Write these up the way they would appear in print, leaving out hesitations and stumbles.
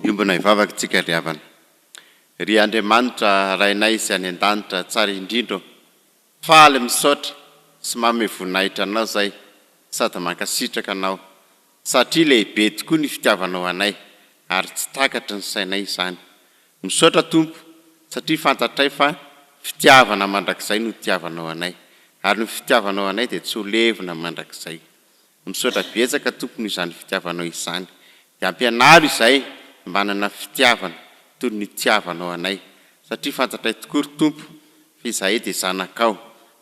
Hiombona hivavaka tsika ry havana. Ry Andriamanitra Rainay izay any an-danitra tsara indrindra ô, faly misaotra sy manome voninahitra Anao izay sady mankasitraka Anao satria lehibe tokoa ny fitiavanao anay ary tsy takatry ny sainay izany. Misaotra Tompo satria fantatray fa fitiavana mandrakizay no itiavanao anay ary ny fitiavanao anay dia tsy ho levona mandrakizay. Misaotra betsaka Tompo noho izany fitiavanao izany. Dia ampianaro izay mba hanana fitiavana toy ny nitiavanao anay satria fantatray tokoa ry Tompo fa izahay dia zanakao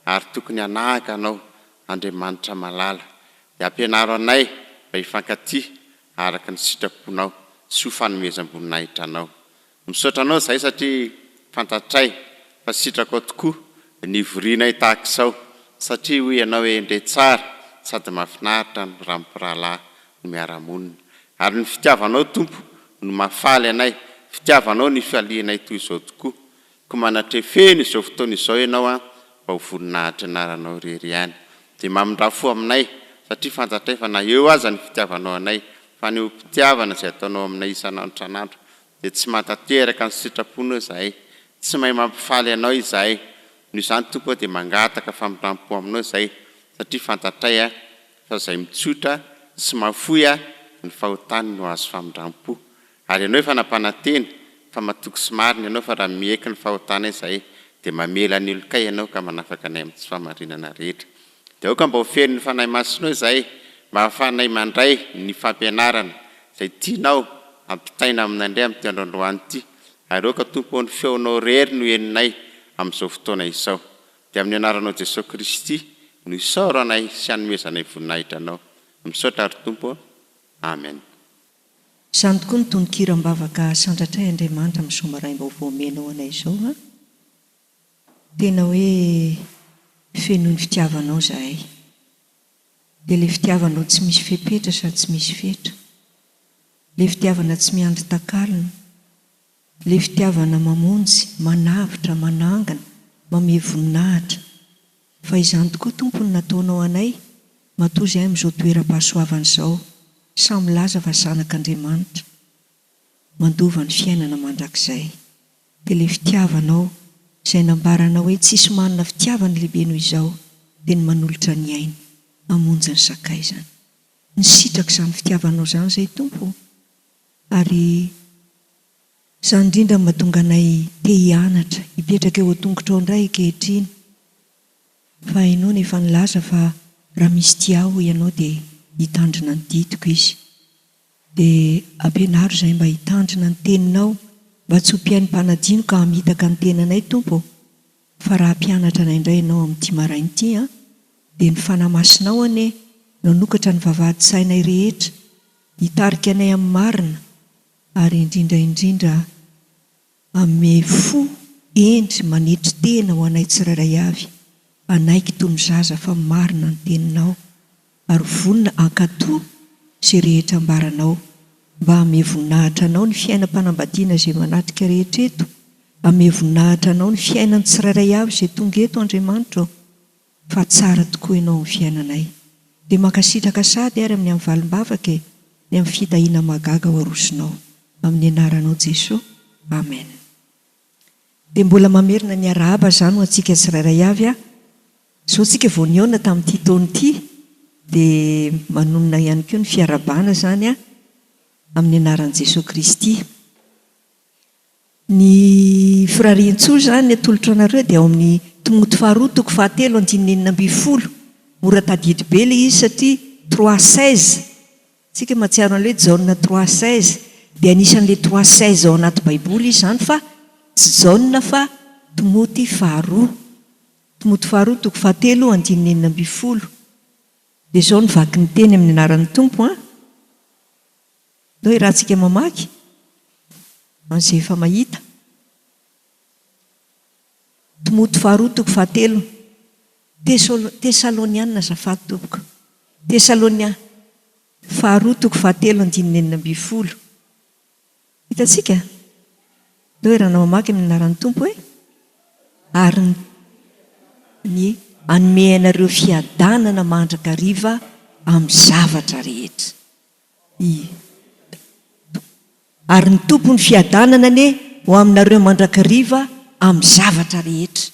ary tokony hanahaka Anao Andriamanitra malala. Dia ampianaro anay mba hifankatia araka ny sitraponao sy ho fanomezam-boninahitra Anao. Misaotra Anao izahay satria fantatray fa sitrakao tokoa ny hivorianay tahaka izao satria hoy Ianao hoe ndre tsara sady mahafinaritra ny raha mpirahalahy no miara-monina. Ary ny fitiavanao Tompo no mahafaly anay, fitiavanao no ifalianay toy izao tokoa. Koa manatreha feno izao fotoana izao Ianao an, mba ho voninahitry anaranao irery ihany. Dia mamindrà fo aminay, satria fantatray fa na eo aza ny fitiavanao anay, fanehoam-pitiavana izay ataonao aminay isan'andro isan'andro, dia tsy mahatanteraka ny sitraponao izahay. Tsy mahay mampifaly Anao izahay. Noho izany Tompo ô, dia mangataka famindram-po aminao izahay, satria fantatray an, fa izay mitsotra sy mahafoy an, ny fahotany no hahazo famindram-po. Ary Ianao efa nampanantena fa matoky sy marina Ianao fa raha miaiky ny fahotanay izahay dia mamela ny helokay Ianao ka manafaka anay amin'ny tsy fahamarinana rehetra. Dia aoka mba ho feno ny Fanahy Masinao izahay mba hahafahanay mandray ny fampianarana izay tianao hampitaina aminay indray amin'ity andro androany ity ary aoka Tompo ô ny feonao irery no henonay amin'izao fotoana izao. Dia amin'ny anaranao Jesoa Kristy no isaoranay sy anomezanay voninahitra Anao. Misaotra ry Tompo ô. Amen. Izany tokoa ny tononkira am-bavaka asandratray Andriamanitra amin'izao maraim-baovao omenao anay izao an! Tena hoe fenoy ny fitiavanao izahay. Dia ilay fitiavanao tsy misy fepetra sady tsy misy fetra. Ilay fitiavana tsy miandry takalona. Ilay fitiavana mamonjy, manavotra, manangana, mamehy voninahitra. Fa izany tokoa Tompo no nataonao anay, matoa izahay amin'izao toeram-pahasoavana izao, samy milaza fa zanak'Andriamanitra, mandova ny fiainana mandrakizay. Dia ilay fitiavanao, izay nambaranao hoe tsisy manana fitiavana lehibe noho izao, dia ny manolotra ny ainy, hamonjy ny sakaizany. Nisitraka izany fitiavanao izany izahay Tompo ô! Ary izany indrindra no mahatonga anay te hianatra, hipetraka eo an-tongotrao indray ankehitriny. Fa inoana efa nilaza fa raha misy tia ahy hoy ianao dia hitandrina ny didiko izy. Dia ampianaro izahay mba hitandrina ny teninao mba tsy ho mpihaino mpanadino ka hamitaka ny tenanay Tompo ô. Fa raha hampianatra anay indray ianao amin'ity maraina ity an, dia ny Fanahy Masinao anie no hanokatra ny vavahadin-tsainay rehetra Hitarika anay amin'ny marina ary indrindra indrindra hanome fo hendry manetry tena ho anay tsirairay avy hanaiky toy ny zaza fa marina ny teninao ary vonona hankatò izay rehetra ambaranao mba hanome voninahitra anao ny fiainam-panambadiana izay manatrika rehetra eto hanome voninahitra anao ny fiainan'ny tsirairay avy izay tonga eto Andriamanitra ô. Fa tsara tokoa ianao amin'ny fiainanay. Dia mankasitraka sady ary amin'ny amin'ny valim-bavaka e, ny amin'ny fitahiana mahagaga ho arosonao. Amin'ny anaranao Jesoa. Amen. Dia mbola mamerina ny arahaba izany ho antsika tsirairay avy aho. Izao tsika vao nihaona tamin'ity taona ity dia manonona ihany koa ny fiarahabana izany aho amin'ny anaran'i Jesoa Kristy. Ny firarian-tsoa izany atolotro anareo dia ao amin'ny Timoty faharoa toko fahatelo andininy 16. Mora tadidy be ilay izy satria trois 16. Isika mahatsiaro an'ilay hoe Jaona trois 16. Dia anisan'ilay trois 16 ao anaty Baiboly izy izany fa tsy Jaona fa Timoty faharoa. Timoty faharoa toko fahatelo andininy 16. Dia izao no vaky ny teny amin'ny anaran'ny Tompo an. Ndao iarahantsika mamaky an'izay efa mahita. Timoty faharoa toko fahatelo. Tesaloniana azafady tompoko. Tesalonia faharoa toko fahatelo andininy 16. Hitantsika? Ndao iarahana mamaky amin'ny anaran'ny Tompo hoe ary ny hanome anareo fiadanana mandrakariva amin'ny zavatra rehetra. I. Ary ny Tompon'ny fiadanana anie ho aminareo mandrakariva amin'ny zavatra rehetra.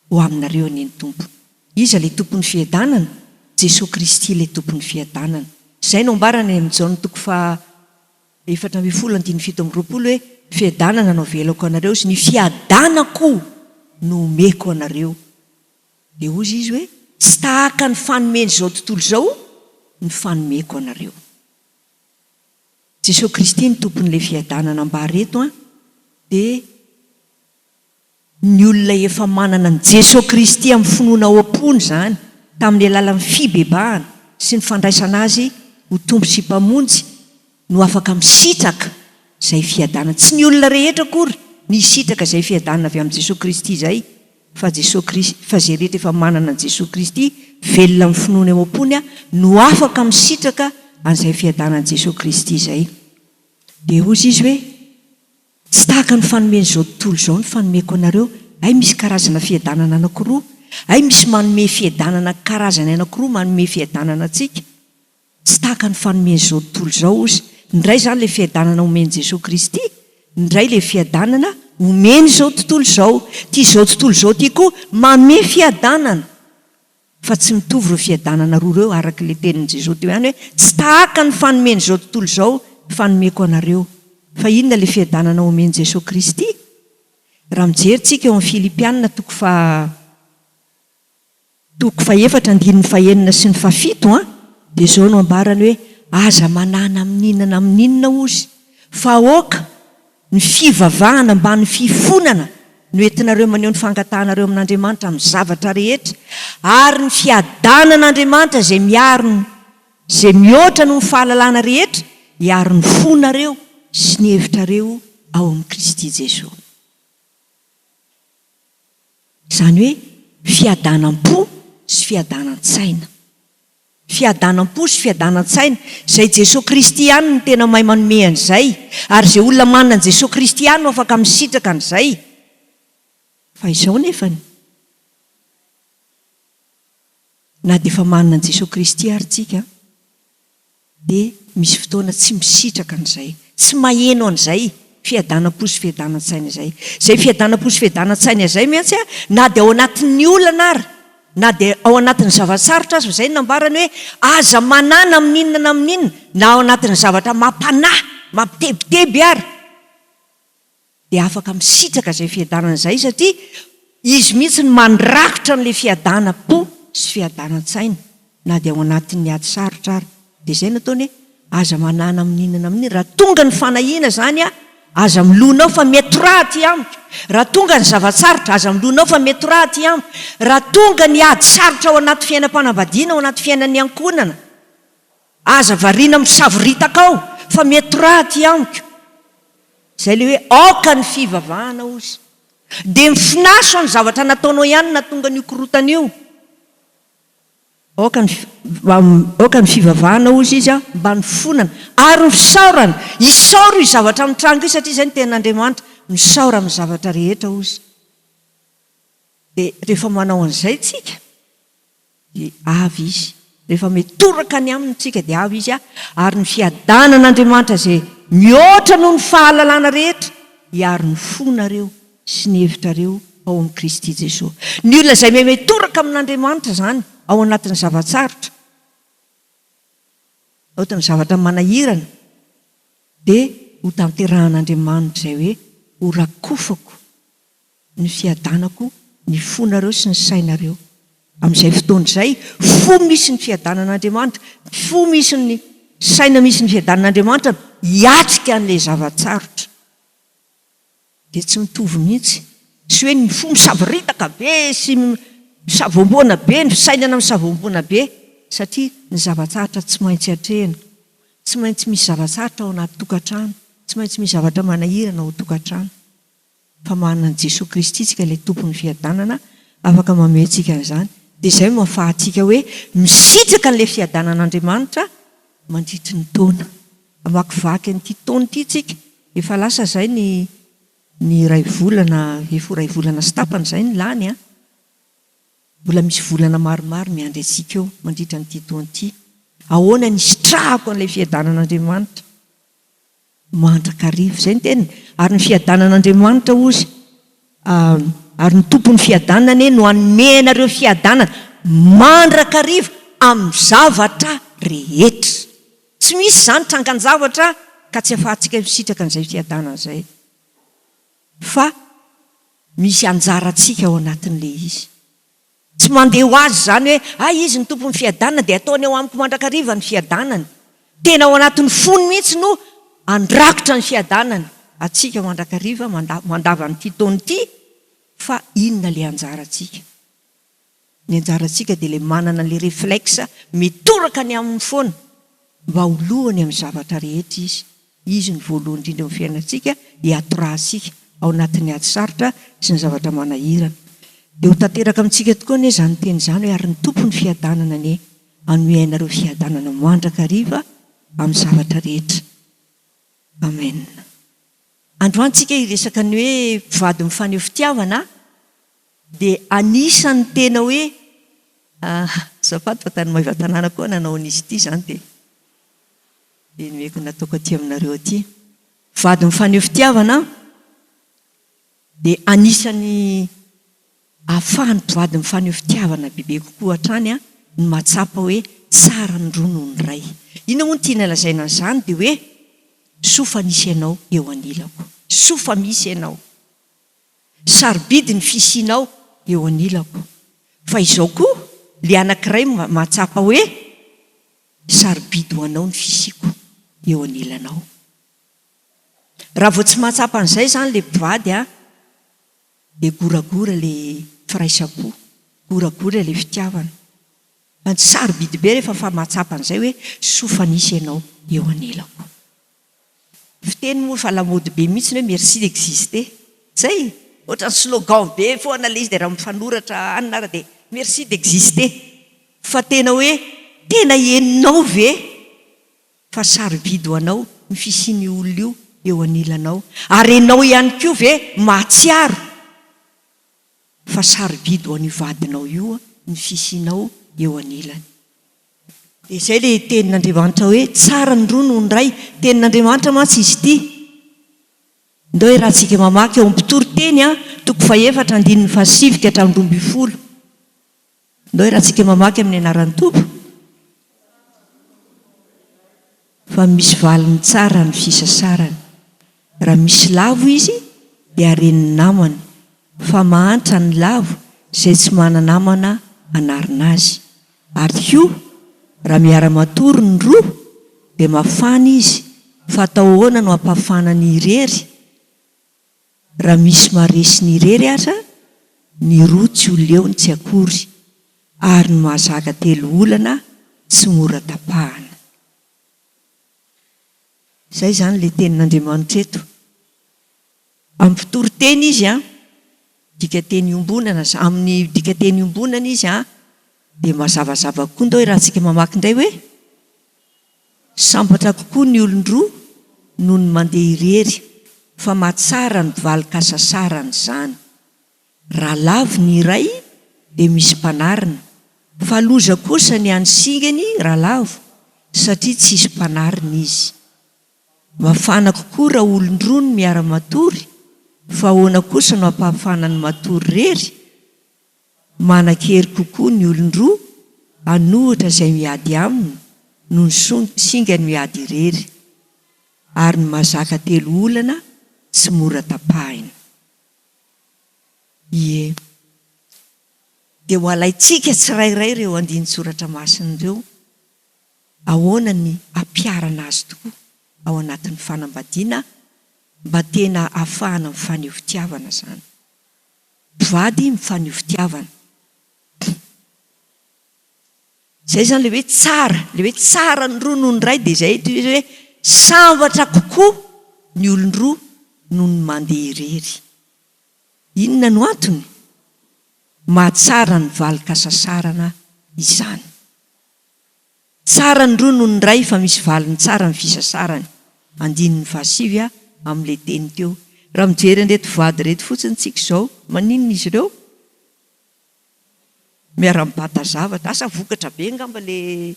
Ho aminareo anie ny Tompo. Iza ilay Tompon'ny fiadanana? Jesoa Kristy ilay Tompon'ny fiadanana. Izay no ambarany any amin'ny Jaona toko faha 14 andininy 27 hoe, Fiadanana no avelako anareo sy ny fiadanako no omeko anareo. Dia hozy Izy hoe, Tsy tahaka ny fanomen'izao tontolo izao ny fanomeko anareo. Jesoa Kristy no Tompon'ilay fiadanana ambara eto an, dia ny olona efa manana an'i Jesoa Kristy amin'ny finoana ao am-pony izany, tamin'ny alalan'ny fibebahana sy ny fandraisana Azy ho Tompo sy Mpamonjy no afaka misitraka izay fiadanana. Tsy ny olona rehetra akory ny hisitraka izay fiadanana avy amin'i Jesoa Kristy izay, fa Jesoa Kristy, fa izay rehetra efa manana an'i Jesoa Kristy velona amin'ny finoana eo am-pony no afaka misitraka an'izay fiadanan'i Jesoa Kristy izay. Dia hozy Izy hoe. Tsy tahaka ny fanomen'izao tontolo izao ny fanomeko anareo, hay misy karazana fiadanana anankiroa, hay misy manome fiadanana karazany anankiroa manome fiadanana antsika, tsy tahaka ny fanomen'izao tontolo izao ozy, ny iray izany ilay fiadanana omen'i Jesoa Kristy, ny iray ilay fiadanana omen'izao tontolo izao, ity izao tontolo izao ity koa manome fiadanana. Fa tsy mitovy ireo fiadanana roa ireo araka ilay tenin'i Jesoa teo ihany hoe tsy tahaka ny fanomen'izao tontolo izao ny fanomeko anareo. Fa inona ilay fiadanana omen'i Jesoa Kristy? Raha mijery tsika eo amin'ny Filipiana toko faha toko fahefatra andininy fahenina sy ny fahafito an, dia izao no ambarany hoe aza manana amin'inona na amin'inona ozy fa aoka Ny fivavahana mbamin'ny fifonana no entinareo maneho ny fangatahanareo amin'Andriamanitra amin'ny zavatra rehetra, ary ny fiadanan'Andriamanitra izay miaro ny izay mihoatra noho ny fahalalana rehetra hiaro ny fonareo sy ny hevitrareo ao amin'i Kristy Jesoa. Izany hoe fiadanam-po sy fiadanan-tsaina. Fiadanam-po sy fiadanan-tsaina, izay Jesoa Kristy ihany no tena mahay manome an'izay, ary izay olona manana an'i Jesoa Kristy ihany no afaka misitraka an'izay. Fa izao nefany, na dia efa manana an'i Jesoa Kristy ary tsika, dia misy fotoana tsy misitraka an'izay, tsy maheno an'izay fiadanam-po sy fiadanan-tsaina izay. Izay fiadanam-po sy fiadanan-tsaina izay mantsy na dia ao anatin'ny olana ary, na dia ao anatin'ny zava-tsarotra aza, izay no nambarany hoe aza manana amin'inona na amin'inona, na ao anatin'ny zavatra mampanahy, mampitebiteby ary. dia afaka misitraka izay fiadanana izay satria Izy mihitsy no mandrakotra an'ilay fiadanam-po sy fiadanan-tsaina na dia ao anatin'ny ady sarotra ary. Dia izay no ataony hoe aza manana amin'inona na amin'inona. Raha tonga ny fanahiana izany aza milona ao fa miatoraha aty amiko. Raha tonga ny zava-tsarotra aza milona ao fa miatoraha aty amiko. Raha tonga ny ady sarotra ao anaty fiainam-panambadiana, ao anaty fiainan'ny ankohonana, Aza variana misavoritaka ao fa miatoraha aty amiko. Izay ilay hoe aoka ny fivavahana ozy. Dia mifinaso ny zavatra nataonao ihany nahatonga an'io korotana io. Aoka ny aoka ny fivavahana ozy izy mba nifonana ary ny fisaorana. Isaoro io zavatra mitranga io satria izay no tenin'Andriamanitra. Misaora amin'ny zavatra rehetra ozy. Dia rehefa manao an'izay tsika. Dia avy Izy. Rehefa mitoraka ny Aminy isika dia avy Izy, ary ny fiadanan'Andriamanitra izay mihoatra noho ny fahalalana rehetra hiaro ny fonareo sy ny hevitrareo ao amin'i Kristy Jesoa. Ny olona izay mahay mitoraka amin'Andriamanitra izany ao anatin'ny zava-tsarotra, ao anatin'ny zavatra manahirana, dia ho tanterahan'Andriamanitra izay hoe, Ho rakofako ny fiadanako ny fonareo sy ny sainareo. Amin'izay fotoana izay, fo misy ny fiadanan'Andriamanitra, fo misy ny saina misy ny fiadanan'Andriamanitra hiatrika an'ilay zava-tsarotra. Dia tsy mitovy mihitsy. Tsy hoe ny fo misavoritaka be sy misavoamboana be, ny fisainana misavoamboana be, satria ny zava-tsarotra tsy maintsy atrehina. Tsy maintsy misy zava-tsarotra ao anaty tokantrano, tsy maintsy misy zavatra manahirana ao an-tokantrano. Fa manana an'i Jesoa Kristy isika ilay Tompon'ny fiadanana afaka mamehy antsika an'izany, dia izay no ahafahantsika hoe misitraka an'ilay fiadanan'Andriamanitra mandritry ny taona. Hamakivaky an'ity taona ity isika, efa lasa izay ny ny iray volana, efa ho iray volana sy tapany izay ny lany an! Mbola misy volana maromaro miandry antsika eo mandritra an'ity taona ity. Ahoana ny hisitrahako an'ilay fiadanan'Andriamanitra? Mandrakariva. Izay ny teniny. Ary ny fiadanan'Andriamanitra hozy, ary ny Tompon'ny fiadanana anie no hanome anareo fiadanana mandrakariva amin'ny zavatra rehetra. Tsy misy izany trangan-javatra ka tsy afahantsika misitraka an'izay fiadanana izay. Fa misy anjarantsika ao anatin'ilay izy. Tsy mandeha ho azy izany hoe, hay izy no tompon'ny fiadanana dia ataony ao amiko mandrakariva ny fiadanany. Tena ao anatin'ny fony mihitsy no handrakotra ny fiadanany antsika mandrakariva mandava an'ity taona ity fa inona ilay anjarantsika? Ny anjarantsika dia ilay manana ilay réflexe mitoraka ny aminy foana mba ho lohany amin'ny zavatra rehetra izy. Izy no voalohany indrindra eo amin'ny fiainantsika, hiatorahantsika ao anatin'ny ady sarotra sy ny zavatra manahirana. Dia ho tanteraka amintsika tokoa anie izany teny izany hoe ary ny Tompon'ny fiadanana anie hanome anareo fiadanana mandrakariva amin'ny zavatra rehetra. Amen. Androany tsika hiresaka ny hoe mpivady mifaneho fitiavana dia anisan'ny tena hoe azafady fa tany Maevatanàna koa nanao an'izy ity izany dia Dia nomeko nataoko aty aminareo aty. Vady mifaneho fitiavana dia anisan'ny ahafahan'ny mpivady mifaneho fitiavana bebe kokoa hatrany ny mahatsapa hoe tsara ny roa noho ny iray. Inona moa no tiana lazaina an'izany dia hoe soa fa nisy ianao eo anilako. Soa fa misy ianao. Sarobidy ny fisianao eo anilako. Fa izao koa le anankiray mahatsapa hoe Sarobidy ho anao ny fisiako eo anilanao. Raha vao tsy mahatsapa an'izay izany ilay mpivady an, dia goragora ilay firaisam-po, goragora ilay fitiavana. Fa ny sarobidy be rehefa fa mahatsapa an'izay hoe soa fa nisy ianao eo anilako. Fiteny moa fa lamaody be mihitsy ny hoe merci d'exister. Zay! Ohatran'ny slogan be foana ilay izy dia raha mifanoratra anona ary dia merci d'exister. Fa tena hoe tena henonao ve fa sarobidy ho anao ny fisian'io olona io eo anilanao? Ary enao ihany koa ve mahatsiaro fa sarobidy ho an'io vadinao io ny fisianao eo anilany? Dia izay ilay tenin'Andriamanitra hoe tsara ny roa noho ny iray. Tenin'Andriamanitra mantsy izy ity. Ndao iarahantsika mamaky ao amin'ny Mpitory teny toko fahefatra andininy fahasivy ka hatramin'ny 12. Ndao iarahantsika mamaky amin'ny anaran'ny Tompo. Fa misy valiny tsara ny fisasarany. Raha misy lavo izy dia haren'ny namany, fa mahantra ny lavo izay tsy mana-namana hanarina azy. Ary koa, raha miara-matory ny roa dia mafana izy, fa atao ahoana no hampafana ny irery? Raha misy maharesy ny irery aza, ny roa tsy ho leony tsy akory, ary ny mahazaka teloolana tsy mora tapahana. Izay izany ilay tenin'Andriamanitra eto. Amin'ny mpitoriteny izy an, dikateny iombonana, amin'ny dikateny iombonana izy an, dia mazavazava kokoa. Ndao iarahantsika mamaky indray hoe, Sambatra kokoa ny olon-droa noho ny mandeha irery, fa mahatsara ny valin-kasasarany izany. Raha lavo ny iray dia misy mpanarina, fa loza kosa ny an'ny singany raha lavo satria tsisy mpanarina izy. Mafana kokoa raha olon-droa no miara-matory, fa ahoana kosa no hampahafana ny matory irery? Manan-kery kokoa ny olon-droa hanohitra izay miady aminy noho ny singany miady irery, ary ny mahazaka teloolana tsy mora tapahina. Ie. Dia ho alaintsika tsirairay ireo andinin-tsoratra masina ireo, ahoana ny hampiharana azy tokoa ao anatin'ny fanambadiana mba tena hahafahana mifaneho fitiavana izany. Mpivady mifaneho fitiavana. Izay izany ilay hoe tsara, ilay hoe tsara ny roa noho ny iray dia izay eto izy hoe sambatra kokoa ny olon-droa noho ny mandeha irery. Inona no antony? Mahatsara ny valin-kasasarana izany. Tsara ny roa noho ny iray fa misy valiny tsara ny fisasarany. Andininy fahasivy amin'ilay teny teo. Raha mijery an'ireto vady ireto fotsiny tsika izao, maninona izy ireo? Miara-mibata zavatra. Asa vokatra be angamba le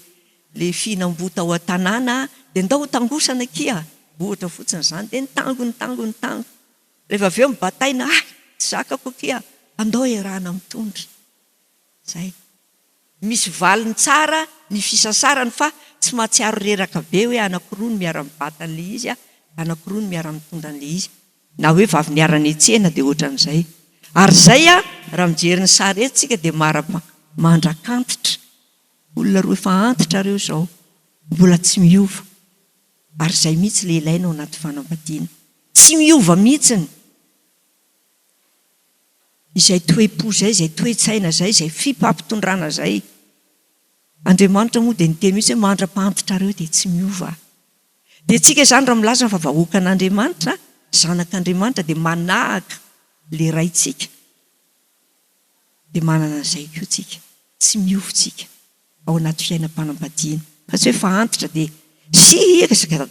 le fihinam-boa tao an-tanàna dia ndao ho tangosana akia! Ohatra fotsiny izany, dia nitango, nitango, nitango. Rehefa avy eo mibataina, hay! Tsy zakako akia, andao iarahana mitondra. Izay. Misy valiny tsara ny fisasarany fa tsy mahatsiaro reraka be hoe anakiroa no miara-mibata an'ilay izy, anakiroa no miara-mitondra an'ilay izy. Na hoe vavy niara-niantsena dia ohatran'izay. Ary izay an, raha mijery ny sary eto tsika dia mara mandrak'antitra. Olona roa efa antitra ireo izao, mbola tsy miova. Ary izay mihitsy ilay ilaina ao anaty fanambadiana. Tsy miova mihitsiny. Izay toe-po izay, izay toe-tsaina izay, izay fipampitondrana izay. Andriamanitra moa dia niteny mihitsy hoe mandra-pahantitrareo dia tsy miova. Dia tsika izany raha milaza fa vahoakan'Andriamanitra, zanak'Andriamanitra dia manahaka ilay Raintsika. Dia manana an'izay koa tsika. Tsy miova tsika. Ao anaty fiainam-panambadiana. Fa tsy hoe fa antitra dia si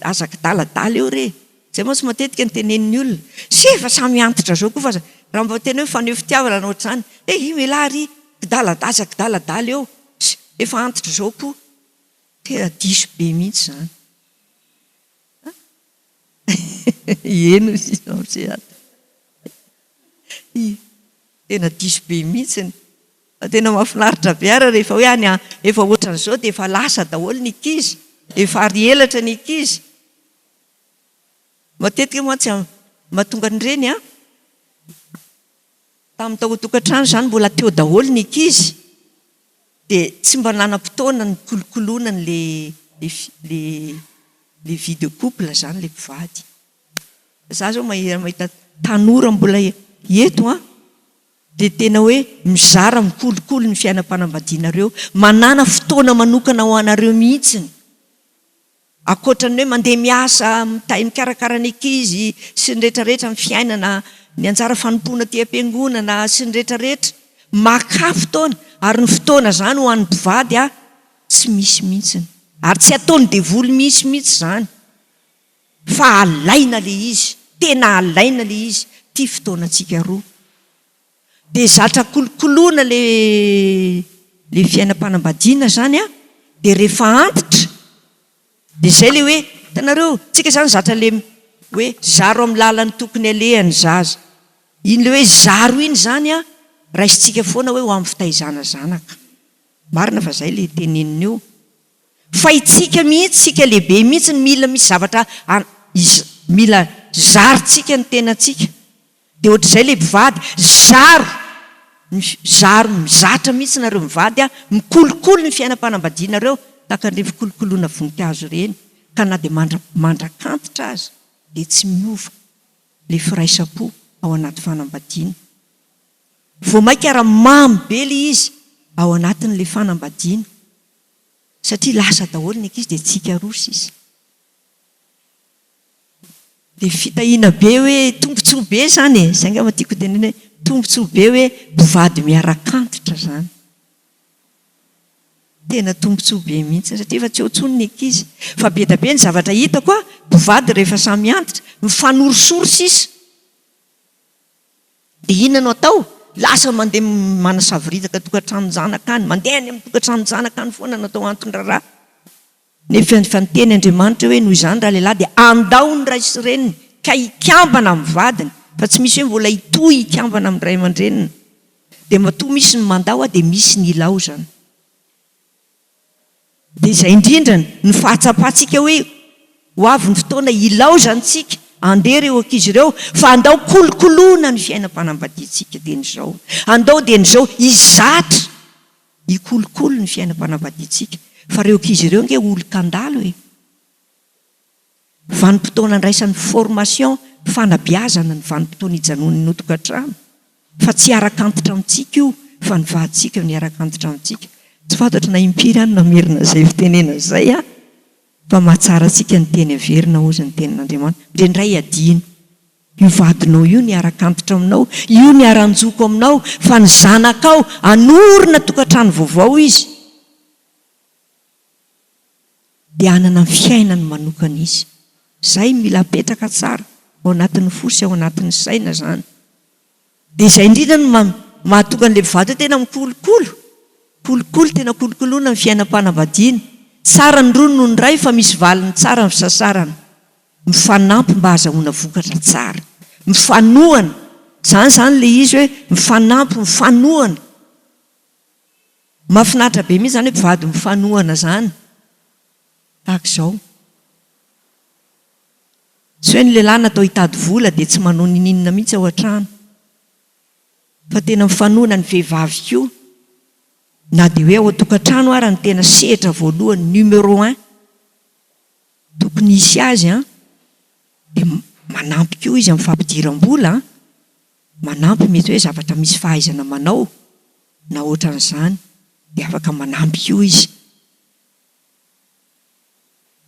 aza kidaladala eo re! Izay mantsy matetika no tenenin'ny olona. Si efa samy antitra zao koa fa aza raha mba tena hoe mifaneho fitiavana na ohatr'izany, he io elah ry kidalada aza kidaladala eo, si efa antitra zao koa. Tena diso be mihitsy izany. Eny hoy izy ramose ato. Tena diso be mihitsiny. Fa tena mahafinaritra be ary rehefa hoe any efa ohatran'izao dia efa lasa daholo ny ankizy, efa ary elatra ny ankizy. Matetika mantsy mahatonga an'ireny an, tamin'ny tao an-tokantrano izany mbola teo daholo ny ankizy dia tsy mba nanam-potoana nikolokoloana an'ilay le vie de couple izany ilay mpivady. Za zao mahita tanora mbola eto an, dia tena hoe mizara mikolokolo ny fiainam-panambadianareo, manàna fotoana manokana ho anareo mihitsiny, ankoatra ny hoe mandeha miasa, mitay mikarakara ny ankizy sy ny rehetrarehetra, ny fiainana, ny anjara fanompoana aty am-piangonana sy ny rehetrarehetra, makà fotoana, ary ny fotoana izany ho an'ny mpivady an, tsy misy mihitsiny, ary tsy ataon'ny devoly misy mihitsy izany. Fa alaina le izy, tena alaina le izy, ty fotoanantsika roa. De zatra kolokoloina le le fiainam-panambadiana zany an, de rehefa antitra, de zay le hoe, hitanareo, tsika zany zatra le hoe zaro amin'ny lalany tokony aleha ny zaza. Iny le hoe zaro iny zany an, raisintsika foana hoe ho amin'ny fitaizana zanaka. Marina fa zay le teneniny eo. Fa itsika mihitsy, isika lehibe mihitsy no mila misy zavatra mila zarintsika ny tenantsika. Dia ohatr'izay ilay mpivady, zaro, zaro mizatra mihitsy nareo mivady a, mikolokolo ny fiainam-panambadianareo tahaka an'ireny fikolokoloana voninkazo ireny, ka na dia mandra, mandrak'antitra aza dia tsy miova ilay firaisam-po ao anaty fanambadiana. Vao mainka ary mamy be ilay izy ao anatin'ilay fanambadiana. Satria lasa daholo ny ankizy dia tsika roa sisa. Dia fitahiana be hoe tombotsoa be izany e, izay angamba tiako hotenenina hoe tombotsoa be hoe mpivady miara-kantitra izany. Tena tombotsoa be mihitsy satria efa tsy eo intsony ny ankizy. Fa be dia be ny zavatra hitako a, mpivady rehefa samy antitra, mifanorisory sisa. Dia inona no atao? Lasa mandeha manasavoritaka tokantranon-janaka any, mandeha any amin'ny tokantranon-janaka any foana no atao anton-draharaha. Nefa efa niteny Andriamanitra hoe noho izany ralehilahy dia andao ny ray sy reniny ka hikambana amin'ny vadiny, fa tsy misy hoe mbola hitohy hikambana amin'ny ray aman-dreniny. Dia matoa misy ny mandao dia misy ny ilaozana. Dia izay indrindra ny fahatsapantsika hoe ho avy ny fotoana hilaozantsika, andeha ireo ankizy ireo fa andao kolokoloina ny fiainam-panambadiantsika dieny izao, andao dieny izao hizatra hikolokolo ny fiainam-panambadiantsika fa ireo ankizy ireo ange olon-kandalo e! Vanim-potoana andraisany formation fanabeazana ny vanim-potoana ijanonany ao tokantrano fa tsy hiaraka antitra amintsika io fa ny vadintsika no hiaraka antitra amintsika. Tsy fantatro na impiry aho no namerina izay fitenena izay an! Fa mahatsara antsika ny teny averina hozy ny tenin'Andriamanitra. Indraindray adino. Io vadinao io niaraka antitra aminao, io niara-njoko aminao fa ny zanakao hanorina tokantrano vaovao izy. dia hanana ny fiainany manokana izy. Izay mila apetraka tsara ao anatin'ny fo sy ao anatin'ny saina izany. Dia izay indrindra no mahatonga an'ilay mpivady hoe tena mikolokolo, kolokolo, tena kolokoloina ny fiainam-panambadiana. Tsara ny roa noho ny iray fa misy valiny tsara ny fisasarana. Mifanampy mba hahazahoana vokatra tsara. Mifanohana. Izany izany ilay izy hoe mifanampy, mifanohana. Mahafinaritra be mihitsy izany hoe mpivady mifanohana izany. Tahaka izao. Tsy hoe ny lehilahy natao hitady vola dia tsy manao ninininona mihitsy ao an-trano. Fa tena mifanohana ny vehivavy koa. Na dia hoe ao an-tokantrano ara ny tena sehatra voalohany, numéro un, tokony hisy azy an, dia manampy koa izy amin'ny fampidiram-bola an, manampy mety hoe zavatra misy fahaizana manao na ohatran'izany dia afaka manampy koa izy.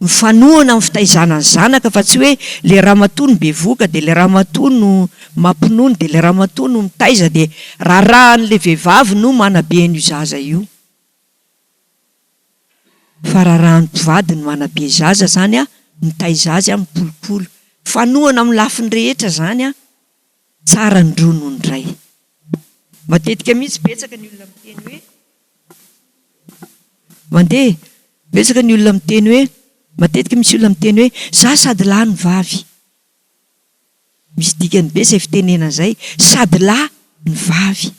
Mifanohana amin'ny fitaizana ny zanaka fa tsy hoe le ramatoa no bevohoka dia le ramatoa no mampinono dia le ramatoa no mitaiza dia raharahan'le vehivavy no manabe an'io zaza io. Fa raharahan'ny mpivady ny manabe zaza zany an, mitaiza azy an, mikolokolo. Mifanohana amin'ny lafiny rehetra zany an, tsara ny roa noho ny iray. Matetika mihitsy betsaka ny olona miteny hoe. Mandeha, betsaka ny olona miteny hoe, matetika misy olona miteny hoe, za sady lahy no vavy. Misy dikany be izay fitenenana izay, sady lahy no vavy.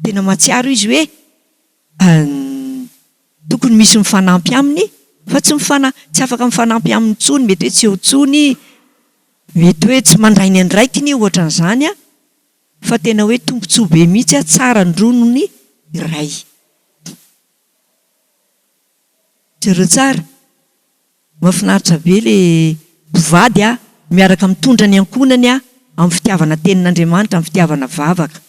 Tena mahatsiaro izy hoe tokony misy mifanampy aminy fa tsy mifana, tsy afaka mifanampy aminy intsony, mety hoe tsy eo intsony, mety hoe tsy mandray ny andraikiny ohatran'izany an. Fa tena hoe tombotsoa be mihitsy a, tsara ny roa noho ny iray. Jereo tsara, mahafinaritra be le mpivady a, miaraka mitondra ny ankohonany a, amin'ny fitiavana tenin'Andriamanitra, amin'ny fitiavana vavaka.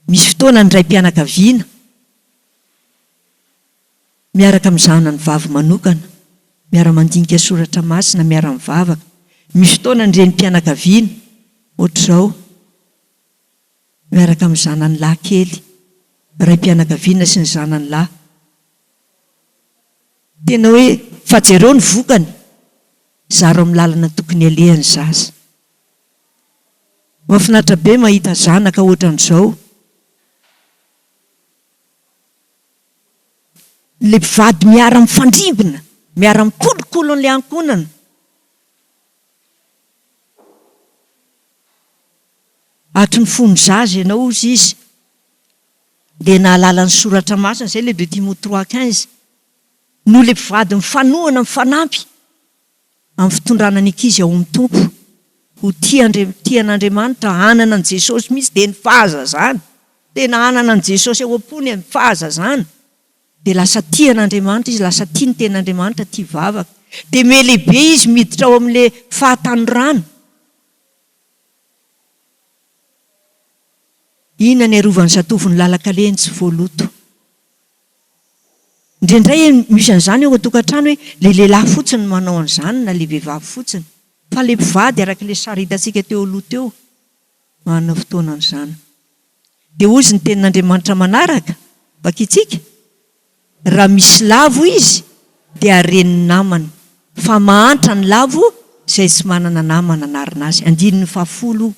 Misy fotoana ny raim-pianakaviana. Miaraka amin'ny zanany vavy manokana, miara-mandinika soratra masina, miara-mivavaka. Misy fotoana ny renim-pianakaviana, ohatr'izao, miaraka amin'ny zanany lahy kely, raim-pianakaviana sy ny zanany lahy. Tena hoe, fa jereo ny vokany, zaro amin'ny lalana tokony aleha ny zaza. Mahafinaritra be mahita zanaka ohatran'izao. Ilay mpivady miara mifandrimbona, miara mikolokolo an'ilay ankohonana. Hatry ny fony zaza ianao hozy izy dia nahalala ny soratra masina, izay ilay deux Timothée 3:15. Noho ilay mpivady mifanohana, mifanampy. amin'ny fitondrana ny ankizy ao amin'ny Tompo, ho tia Andri tia an'Andriamanitra, hanana an'i Jesosy mihitsy, dia ny fahazazana, tena hanana an'i Jesosy ao am-pony amin'ny fahazazana, dia lasa tia an'Andriamanitra izy, lasa tia ny tenin'Andriamanitra, tia vavaka, dia mihalehibe izy miditra ao amin'ilay fahatanorana. Inona ny arovan'ny zatovo ny lalan-kalehiny tsy voaloto? Indraindray misy an'izany ao an-tokantrano hoe ilay lehilahy fotsiny no manao an'izany na ilay vehivavy fotsiny. Fa ilay mpivady araka ilay sary hitantsika teo aloha teo manana fotoana an'izany. Dia hozy ny tenin'Andriamanitra manaraka, vakintsika, Raha misy lavo izy dia haren'ny namany, fa mahantra ny lavo izay tsy manana namana hanarina azy. Andininy fahafolo io.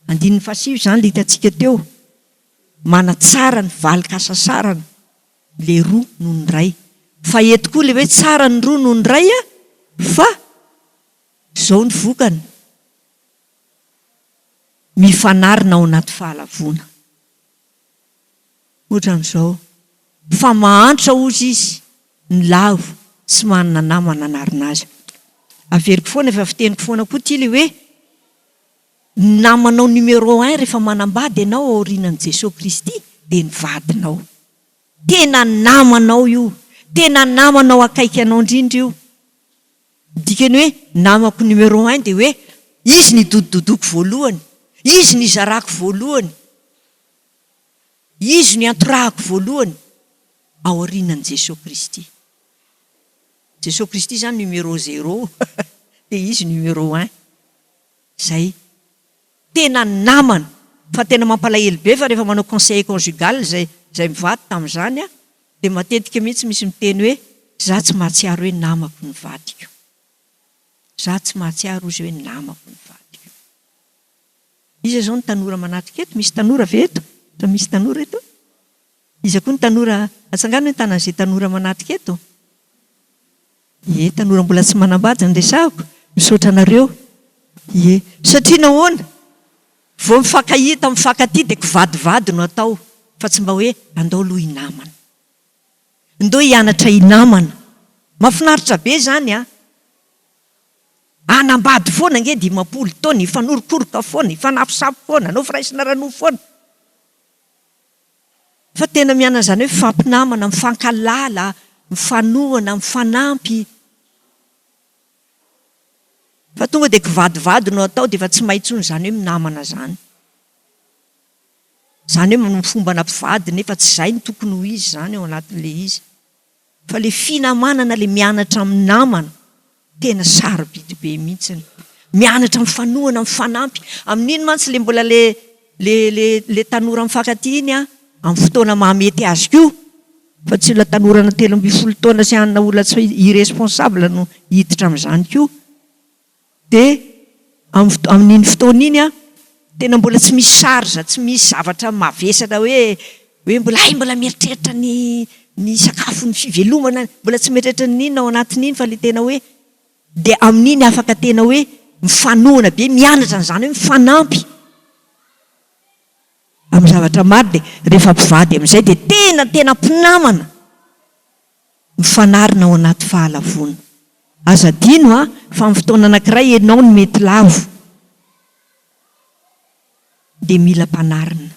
Andininy fahasivy izany ilay hitantsika teo. Manatsara ny valin-kasasarana le roa noho ny iray. Fa eto koa le hoe tsara ny roa noho ny iray a, fa zao ny vokany, mifanarina ao anaty fahalavoana. Ohatran'izao, fa mahantra hozy izy, ny lavo, tsy manana namana hanarina azy. Averiko foana, efa fiteniko foana koa ity le hoe, Ny namanao numéro un rehefa manambady ianao aorianan'i Jesoa Kristy dia ny vadinao. Tena namanao io, tena namanao akaiky anao indrindra io. Ny dikany hoe namako numéro un dia hoe izy no idodododoko voalohany, izy no izarako voalohany, izy no iantorahako voalohany aorianan'i Jesoa Kristy. Jesoa Kristy izany numéro zéro dia izy numéro un. Zay. Tena namana. Fa tena mampalahelo be fa rehefa manao conseiller conjugal zay zay mivady tamin'izany aho dia matetika mihitsy misy miteny hoe za tsy mahatsiaro hoe namako ny vadiko. Za tsy mahatsiaro ozy hoe namako ny vadiko. Iza zao ny tanora manatrika eto? Misy tanora ve eto? Fa misy tanora eto? Iza koa ny tanora? Atsangano ny tanan'izay tanora manatrika eto. Ie, tanora mbola tsy manambady no resahako, misaotra anareo. Ie, satria nahoana? Vao mifankahita, mifankatia dia kivadivady no atao fa tsy mba hoe andao aloha hinamana. Ndao hianatra hinamana. Mahafinaritra be izany an! Hanambady foana ange 50 taona, hifanorokoroka foana, hifanafosafo foana, hanao firaisana ara-nofo foana. Fa tena mianana izany hoe mifampinamana, mifankalala, mifanohana, mifanampy. Fa tonga dia kivadivady no atao dia efa tsy mahay intsony izany hoe minamana izany. Izany hoe manao fombana mpivady nefa tsy izay no tokony ho izy izany ao anatin'ilay izy. Fa ilay finamanana, ilay mianatra amin'ny namana, tena sarobidy be mihitsiny. Mianatra mifanohana, mifanampy. Amin'iny mantsy ilay mbola ilay ilay ilay ilay tanora mifankatia iny an, amin'ny fotoana mahamety azy koa, fa tsy olona tanorana 13 taona sy anona olona tsy irresponsable no hiditra amin'izany koa. Dia amin'iny fotoana iny an, tena mbola tsy misy charge, tsy misy zavatra mavesatra hoe hoe mbola hay mbola mieritreritra ny ny sakafo, ny fivelomana, mbola tsy mieritreritra n'inona ao anatin'iny fa ilay tena hoe dia amin'iny afaka tena hoe mifanohana be, mianatra an'izany hoe mifanampy amin'ny zavatra maro dia rehefa mpivady amin'izay dia tena tena mpinamana. Mifanarina ao anaty fahalavoana. Aza adino a, fa amin'ny fotoana anankiray ianao no mety lavo. Dia mila mpanarina.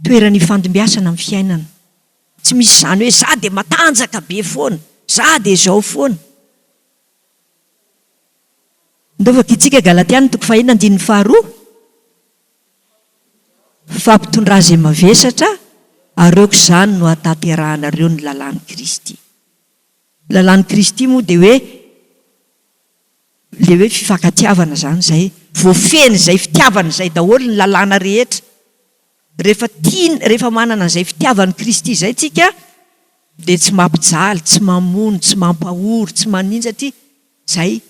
Toerana ifandimbiasana ny fiainana. Tsy misy izany hoe za dia matanjaka be foana, za dia izao foana. Ndao vakintsika Galatiana toko fahenina andininy faharoa. Fampitondrà izay mavesatra, ary aoka izany no hahatanterahanareo ny lalàn'i Kristy. Ny lalàn'i Kristy moa dia hoe ilay hoe fifankatiavana izany izay. Voafehin'izay fitiavana izay daholo ny lalàna rehetra. Rehefa tia, rehefa manana an'izay fitiavan'i Kristy izay tsika dia tsy mampijaly, tsy mamono, tsy mampahory, tsy maninona satria Zay.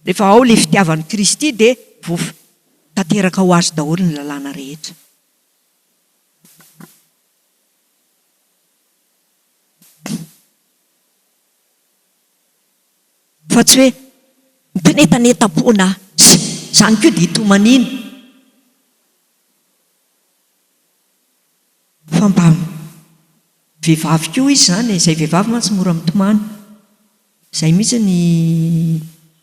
Rehefa ao le fitiavan'i Kristy dia voaf tanteraka ho azy daholo ny lalàna rehetra. Fa tsy hoe mitanetaneta-poana sy zany koa dia itomaniana. Fa mba vehivavy koa izy izany e, izay vehivavy mantsy mora mitomany. Izay mihitsy ny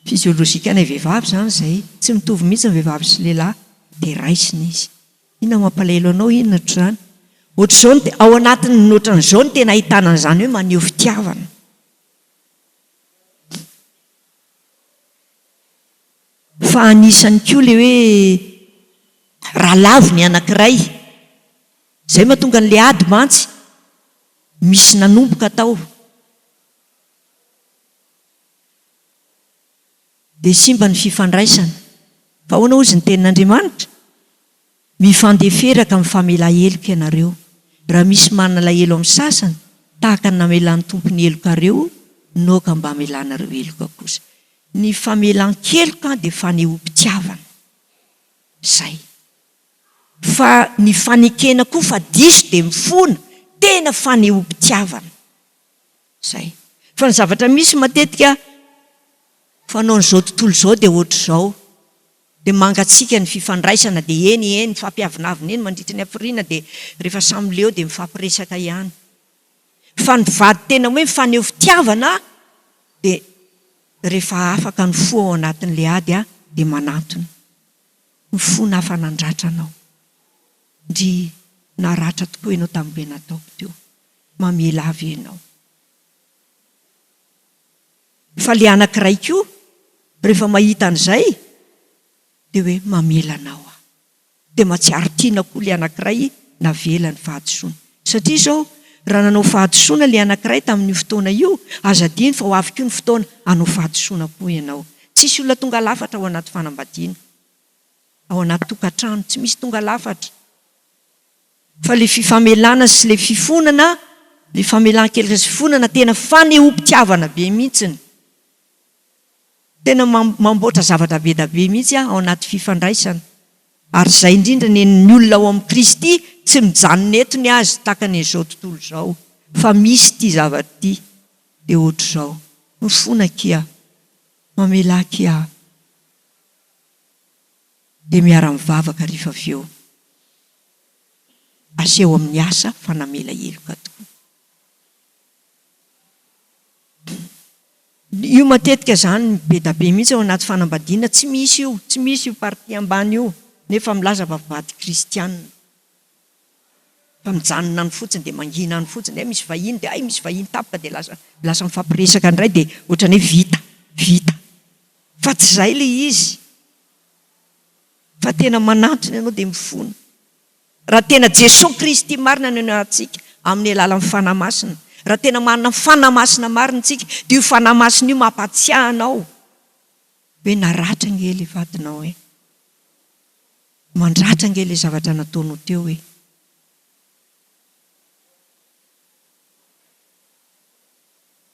physiologique anay vehivavy izany izay. Tsy mitovy mihitsy ny vehivavy sy lehilahy. Dia raisina izy. Inona no mampalahelo anao, inona ohatr'izany. Ohatr'izao no, ao anatin'ny ohatran'izao no tena ahitana an'izany hoe maneho fitiavana. Fa anisany koa le hoe raha lavo ny anakiray, zay mahatonga an'le ady mantsy, misy nanomboka tao dia simba ny fifandraisana. Fa ahoana hozy ny tenin'Andriamanitra? Mifandeferaka amin'ny famela heloka ianareo. Raha misy manalahelo amin'ny sasany, tahaka ny namelan'ny Tompo ny helokareo, noka mba hamelanareo heloka kosa. Ny famelan-keloka dia fanehoam-pitiavana. Izay. Fa ny fanekena koa fa diso dia mifona, tena fanehoam-pitiavana. Izay. Fa ny zavatra misy matetika, fanaon'izao tontolo izao dia ohatr'izao. Dia mangatsiaka ny fifandraisana dia eny eny mifampiavonavona eny mandritra ny hafiriana dia rehefa samy leo dia mifampiresaka ihany. Fa ny vady tena hoe mifaneho fitiavana dia rehefa afaka ny fo ao anatin'ilay ady dia manantona. Ny fo nafa nandratra anao. Ndry naratra tokoa ianao tamin'ilay nataoko teo. Mamela ahy ve ianao? Fa le anakiray koa rehefa mahita an'izay dia hoe mamela anao aho. Dia mahatsiaro tiana koa le anakiray navela ny fahadisoana. Satria izao raha nanao fahadisoana le anakiray tamin'io fotoana io, aza adino fa ho avy koa ny fotoana hanao fahadisoana koa ianao. Tsisy olona tonga lafatra ao anaty fanambadiana, ao anaty tokantrano, tsy misy tonga lafatra. Fa le fifamelana sy le fifonana, le famelan-keloka sy fifonana tena fanehoam-pitiavana be mihitsiny. Tena mamboatra zavatra be da be mihitsy ao anaty fifandraisana. Ary izay indrindra ny ny olona ao amin'i Kristy tsy mijanona eto ny azy tahaka ny an'izao tontolo izao fa misy ity zavatra ity dia ohatr'izao. Mifona akia. Mamelà akia. Dia miara-mivavaka rehefa avy eo. Aseho amin'ny asa fa namela heloka tokoa. Io matetika izany be da be mihitsy ao anaty fanambadiana, tsy misy io, tsy misy io partie ambany io nefa milaza fa vady kristianina. Fa mijanona any fotsiny dia mangina any fotsiny, hay misy vahiny dia hay misy vahiny tampoka dia lasa lasa mifampiresaka indray dia ohatran'ny hoe vita, vita. Fa tsy izay ilay izy. Fa tena manantona ianao dia mifona. Raha tena Jesoa Kristy marina no ianarantsika amin'ny alalan'ny Fanahy Masina, raha tena manana ny Fanahy Masina marina isika, dia io Fanahy Masina io mampahatsiahy anao hoe naratra ange ilay vadinao e! Mandratra ange ilay zavatra nataonao teo e!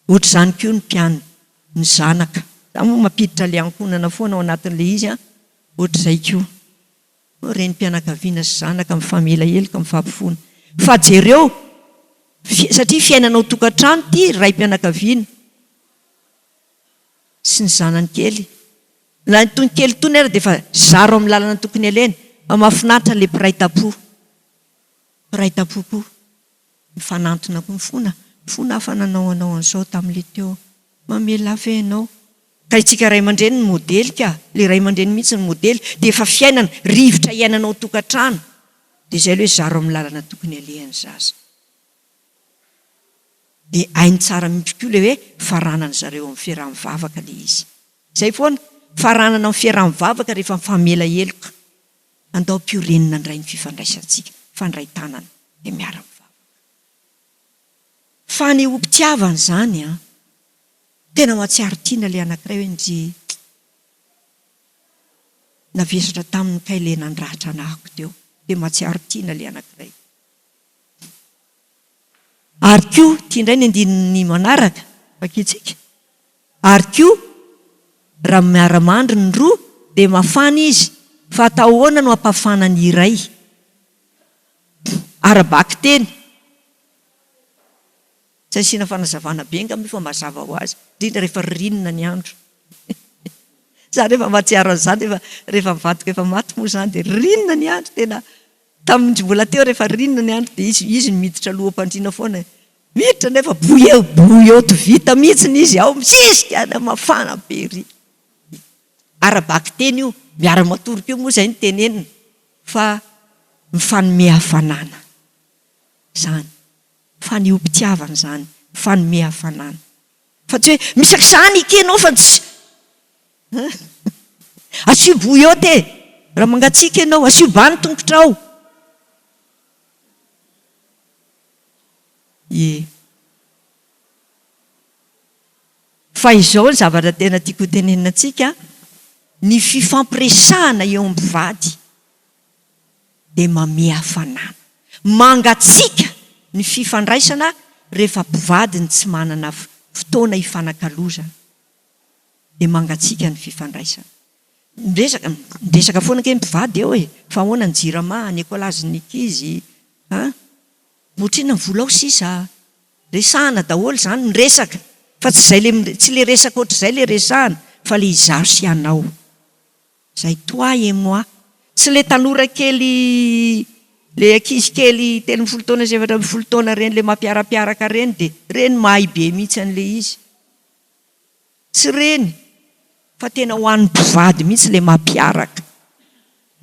Ohatr'izany koa ny mpian, ny zanaka. Za moa mampiditra ilay ankohonana foana ao anatin'ilay izy an, ohatr'izay koa. Renim-pianakaviana sy zanaka mifamela heloka, mifampifona. Fa jereo, satria fiainana ao tokantrano ity, raim-pianakaviana sy ny zanany kely. Na itony kely itony ary dia efa zaro amin'ny lalana tokony alehany. Fa mahafinaritra ilay mpiray tampo. Mpiray tampo koa. Mifanantona koa, mifona, mifona aho fa nanao anao an'izao tamin'ilay teo. Mamelà ve ianao? Ka isika ray aman-dreny no modely ka! Ilay ray aman-dreny mihitsy no modely, dia efa fiainana, rivotra iainana ao an-tokantrano. Dia izay aloha hoe zaro amin'ny lalana tokony alehan'ny zaza. Dia hainy tsara mihitsy koa ilay hoe faranana zareo amin'ny fiaraha-mivavaka ilay izy. Izay foana, faranana amin'ny fiaraha-mivavaka rehefa mifamela heloka. Andao ampiorenina indray ny fifandraisantsika, mifandray tanana dia miara-mivavaka. Fanehoam-pitiavana izany an! Tena mahatsiaro tiana ilay anankiray hoe ndry navesatra taminy kay ilay nandratra anahako teo. Dia mahatsiaro tiana ilay anankiray. Ary koa, ity indray ny andininy manaraka, vakintsika. Ary koa, raha miara-mandry ny roa, dia mafana izy, fa atao ahoana no hampafana ny iray? Ara-bakiteny. Tsy asiana fanazavana be angamba io fa mazava ho azy, indrindra rehefa ririnina ny andro. Za rehefa mahatsiaro an'izany rehefa rehefa ny vadiko efa maty moa izany dia ririnina ny andro tena tamin'izy mbola teo rehefa ririnina ny andro dia izy izy no miditra aloha-pandriana foana e. Miditra nefa boyeo boyot vita mihitsiny izy ao misisika any mafana be ery. Ara-bakiteny io, miara-matory koa moa izay no tenenina fa mifanome hafanana izany. Fanehoam-pitiavana izany, mifanome hafanana. Fa tsy hoe misaka izany ity ianao fa tsy Asio bouillotte e! Raha mangatsiaka ianao, asio ba ny tongotrao. Ie. Fa izao ny zavatra tena tiako hotenenina antsika, ny fifampiresahana eo amin'ny mpivady dia mamehy hafanana. Mangatsiaka ny fifandraisana rehefa mpivady no tsy manana fotoana hifanakalozana. Dia mangatsiaka ny fifandraisana. Miresaka, miresaka foana ange ny mpivady eo e! Fa ahoana ny jirama, ny ekolazin'ny ankizy, an? Ohatr'inona ny vola ao sisa? Resahana daholo izany, miresaka. Fa tsy izay le, tsy le resaka ohatr'izay le resahana fa le izaho sy ianao. Zay toi et moi. Tsy le tanora kely le ankizy kely 13 taona sy 14 taona reny le mampiarapiaraka reny de reny mahay be mihitsy an'le izy. Tsy reny fa tena ho an'ny mpivady mihitsy le mampiaraka.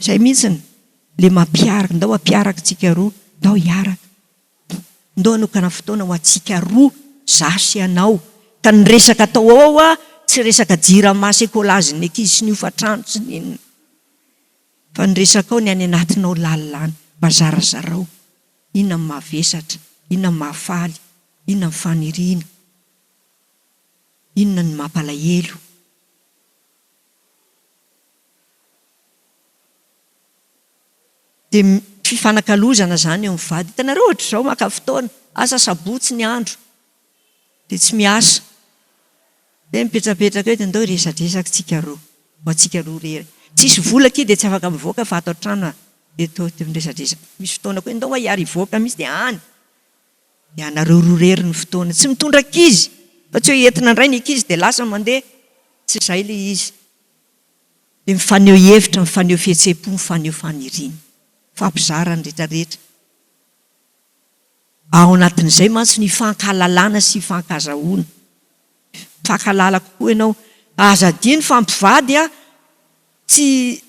Zay mihitsiny le mampiaraka, ndao hampiaraka tsika roa, ndao hiaraka. Ndao hanokana fotoana ho antsika roa, za sy ianao. Ka ny resaka atao ao hoa tsy resaka jirama sy ekolazin'ny ankizy sy ny hofantrano sy ny inona. Fa ny resaka ao ny any anatinao lalina any. Mba zarazarao. Inona ny mahavesatra? Inona ny mahafaly? Inona ny faniriana? Inona ny mampalahelo? Dia fifanakalozana izany eo amin'ny vady. Hitanareo ohatr'izao maka fotoana, asa sabotsy ny andro, dia tsy miasa. Dia mipetrapetraka eo dia ndao hiresadresaka tsika roa, ho antsika roa irery. Tsisy vola akia dia tsy afaka mivoaka fa ato an-trano dia toa dia miresadresaka. Misy fotoana koa hoe ndao hiara hivoaka mihitsy dia any. Dia anareo roa irery ny fotoana. Tsy mitondra ankizy. Fa tsy hoe entina indray ny ankizy dia lasa mandeha. Tsy izay ilay izy. Dia mifaneho hevitra, mifaneho fihetseham-po, mifaneho faniriana. Mifampizara ny rehetra rehetra. Ao anatin'izay mantsy no ifankahalalana sy ifankazahoana. Mifankahalala kokoa ianao. Aza adino fa mpivady an, tsy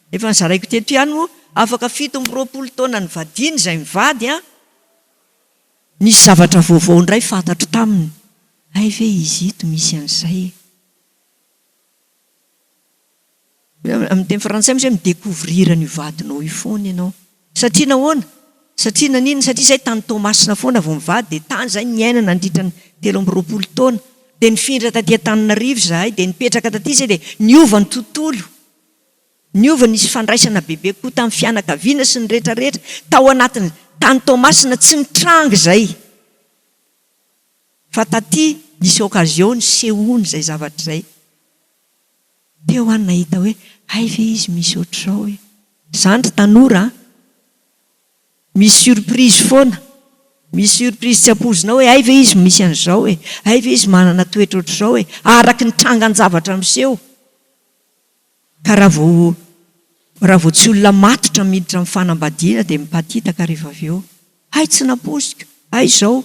efa nozaraiko teto ihany moa, afaka 27 taona nivadiana izay mivady an, nisy zavatra vaovao indray fantatro taminy. Hay ve izy ito misy an'izay e. Amin'ny teny frantsay moa izay mi-decouvrir an'io vadinao io foana ianao. Satria nahoana? Satria naninona? Satria izay tany Toamasina foana vao mivady dia tany izay niaina nandritra ny 23 taona. Dia nifindra taty Antananarivo izahay dia nipetraka taty izay dia niova ny tontolo. Niova, nisy fandraisana bebe kokoa tamin'ny fianakaviana sy ny rehetra rehetra. Tao anatin'ny, tany Toamasina tsy nitranga izay. Fa taty nisy occasion nisehoany izay zavatra izay. Teo aho nahita hoe hay ve izy misy ohatr'izao e! Zany ry tanora a! Misy surprise foana, misy surprise tsy ampoizinao hoe hay ve izy misy an'izao e! Hay ve izy manana toetra ohatr'izao e! Araky ny trangan-javatra miseho. Ka raha vao raha vao tsy olona matotra miditra amin'ny fanambadiana dia mipatitaka rehefa avy eo. Hay tsy nampoiziko, hay izao.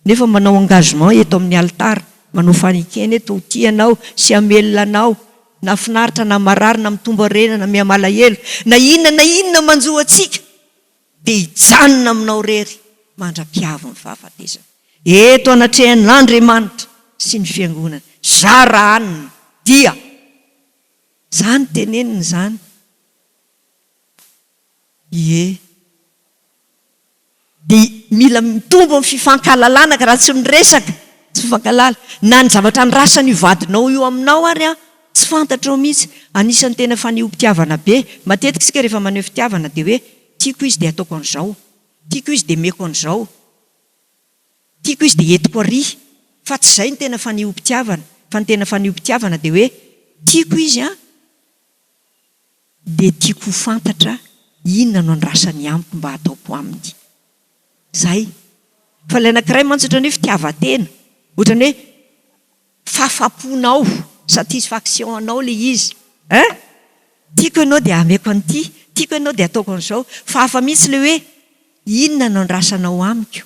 Nefa manao engagement eto amin'ny alitara, manao fanekena eto ho tia anao sy hamelona anao, na finaritra na marary na mitombo harena na miha-malahelo, na inona na inona manjo antsika dia hijanona aminao irery mandra-pihavin'ny fahafatesana. Eto anatrehan'Andriamanitra sy ny Fiangonana, zara hanina dia izany tenenina izany. Ie. Dia mila mitombo ny fifankahalalana ka raha tsy miresaka, tsy mifankahalala. Na ny zavatra andrasan'io vadinao io aminao ary an, tsy fantatrao mihitsy. Anisan'ny tena fanehoam-pitiavana be. Matetika isika rehefa maneho fitiavana dia hoe tiako izy dia ataoko an'izao, tiako izy dia omeko an'izao, tiako izy dia entiko ary. Fa tsy izay no tena fanehoam-pitiavana. Fa ny tena fanehoam-pitiavana dia hoe tiako izy an, dia tiako ho fantatra inona no andrasany amiko mba hataoko aminy. Zay. Fa ilay anankiray mantsy ohatran'ny hoe fitiavan-tena, ohatran'ny hoe fahafaponao, satisfaction anao ilay izy. Hein? Tiako ianao dia ameko an'ity, tiako ianao dia ataoko an'izao. Fa hafa mihitsy ilay hoe inona no andrasanao amiko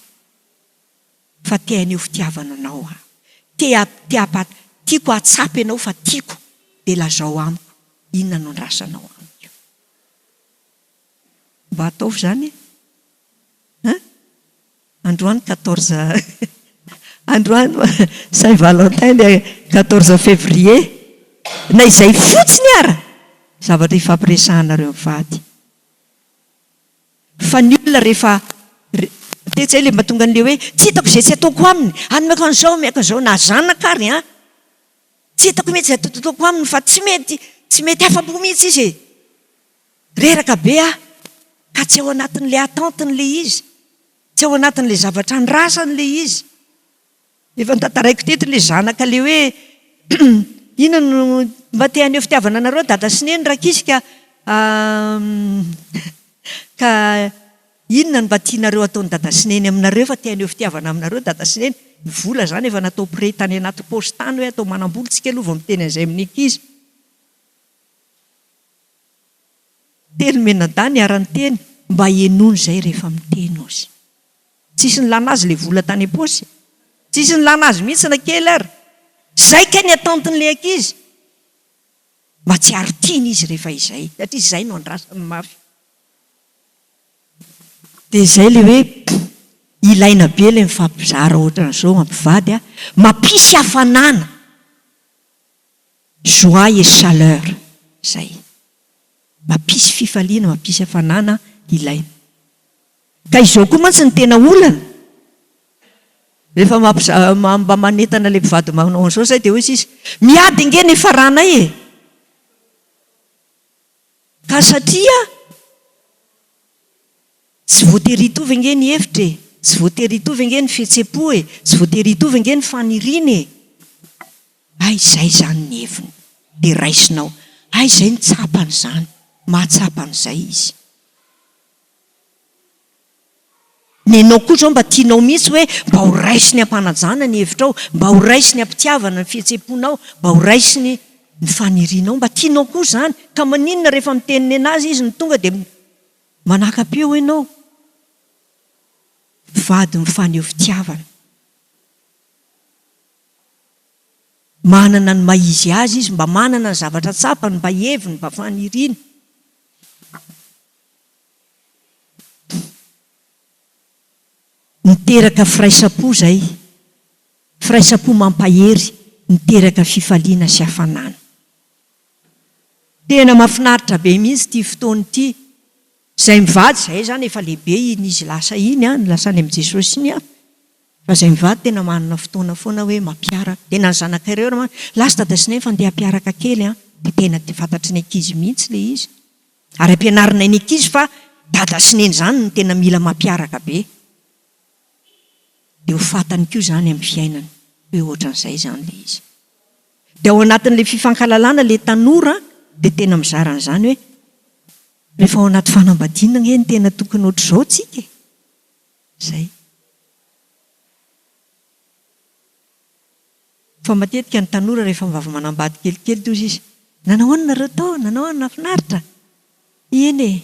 fa te haneho fitiavana anao aho. Te te hampa tiako hahatsapa ianao fa tiako dia lazao amiko inona no andrasanao amiko. Mba ataovy izany e! Hein? Androany 14 androany Saint Valentin dia 14 février na izay fotsiny ara zavatra ifampiresahanareo mivady. Fa ny olona rehefa tetsy zay le mba tonga an'le hoe tsy hitako izay tsy ataoko aminy, anomeko an'izao, omeko an'izao, na zanaka ary an! Tsy hitako mihitsy izay ataoko aminy fa tsy mety, tsy mety afa-po mihitsy izy e! Reraka be aho ka tsy ao anatin'ilay attente-ny ilay izy, tsy ao anatin'ilay zavatra andrasany ilay izy. Efa notantaraiko teto ilay zanaka ilay hoe inona no mba te haneho fitiavana anareo dada sy neny rankizy ka ka inona no mba tianareo ataon'i dada sy neny aminareo fa te haneho fitiavana aminareo dada sy neny. Ny vola izany efa natao prêt tany anaty paosy tany hoe atao manam-bola tsika aloha vao miteny an'izay amin'ny ankizy. Telo mianadahy niara-niteny, mba henoina izay rehefa miteny ozy. Tsisy nilana azy ilay vola tany am-paosy. Tsisy nilana azy mihitsy na kely ary. Izay kay ny attente-n'ilay ankizy. Mahatsiaro tiana izy rehefa izay, satria izay no andrasany mafy. Dia izay ilay hoe ilaina be ilay mifampizara ohatran'izao mpivady a, mampisy hafanana. Joie et chaleur izay. Mampisy fifaliana, mampisy hafanana ilaina. Ka izao koa mantsy ny tena olana, rehefa mampiza- mba manentana ilay mpivady manao an'izao izay dia hoy izy, miady ange ny hifaranay e! Ka satria Tsy voatery hitovy ange ny hevitra e! Tsy voatery hitovy ange ny fihetsem-po e! Tsy voatery hitovy ange ny faniriana e! Hay izay izany ny heviny, dia raisinao. Hay izay ny tsapany izany, mahatsapa an'izay izy. Nenao koa izao mba tianao mihitsy hoe mba ho raisiny am-panajana ny hevitrao, mba ho raisiny am-pitiavana ny fihetsem-ponao, mba ho raisiny ny fanirianao. Mba tianao koa izany. Ka maninona rehefa miteny nenazy izy no tonga dia manaka-peo ianao? Mpivady mifaneho fitiavana. Manana ny maha izy azy izy, mba manana ny zavatra tsapany, mba heviny, mba faniriany. Niteraka firaisam-po izay, firaisam-po mampahery, niteraka fifaliana sy hafanana. Tena mahafinaritra be mihitsy ity fotoana ity. Izay mivady, izahay izany efa lehibe iny izy lasa iny an, lasa any amin'i Jesosy iny an, fa izay mivady tena manana fotoana foana hoe mampiaraka. Dia na ny zanakay ireo ary mantsy, lasa dada sy neny fa ndeha hampiaraka kely an, dia tena fantatry ny ankizy mihitsy ilay izy. Ary ampianarinay ny ankizy fa dada sy neny izany no tena mila mampiaraka be. Dia ho fantany koa izany amin'ny fiainany hoe ohatran'izay izany ilay izy. Dia ao anatin'ilay fifankalalana ilay tanora dia tena mizara an'izany hoe rehefa ao anaty fanambadiana ange no tena tokony ohatr'izao tsika e! Izay. Fa matetika ny tanora rehefa mba avy manambady kelikely dia hozy izy, nanao ahoana nareo tao? Nanao ahoana? Nahafinaritra? Eny e!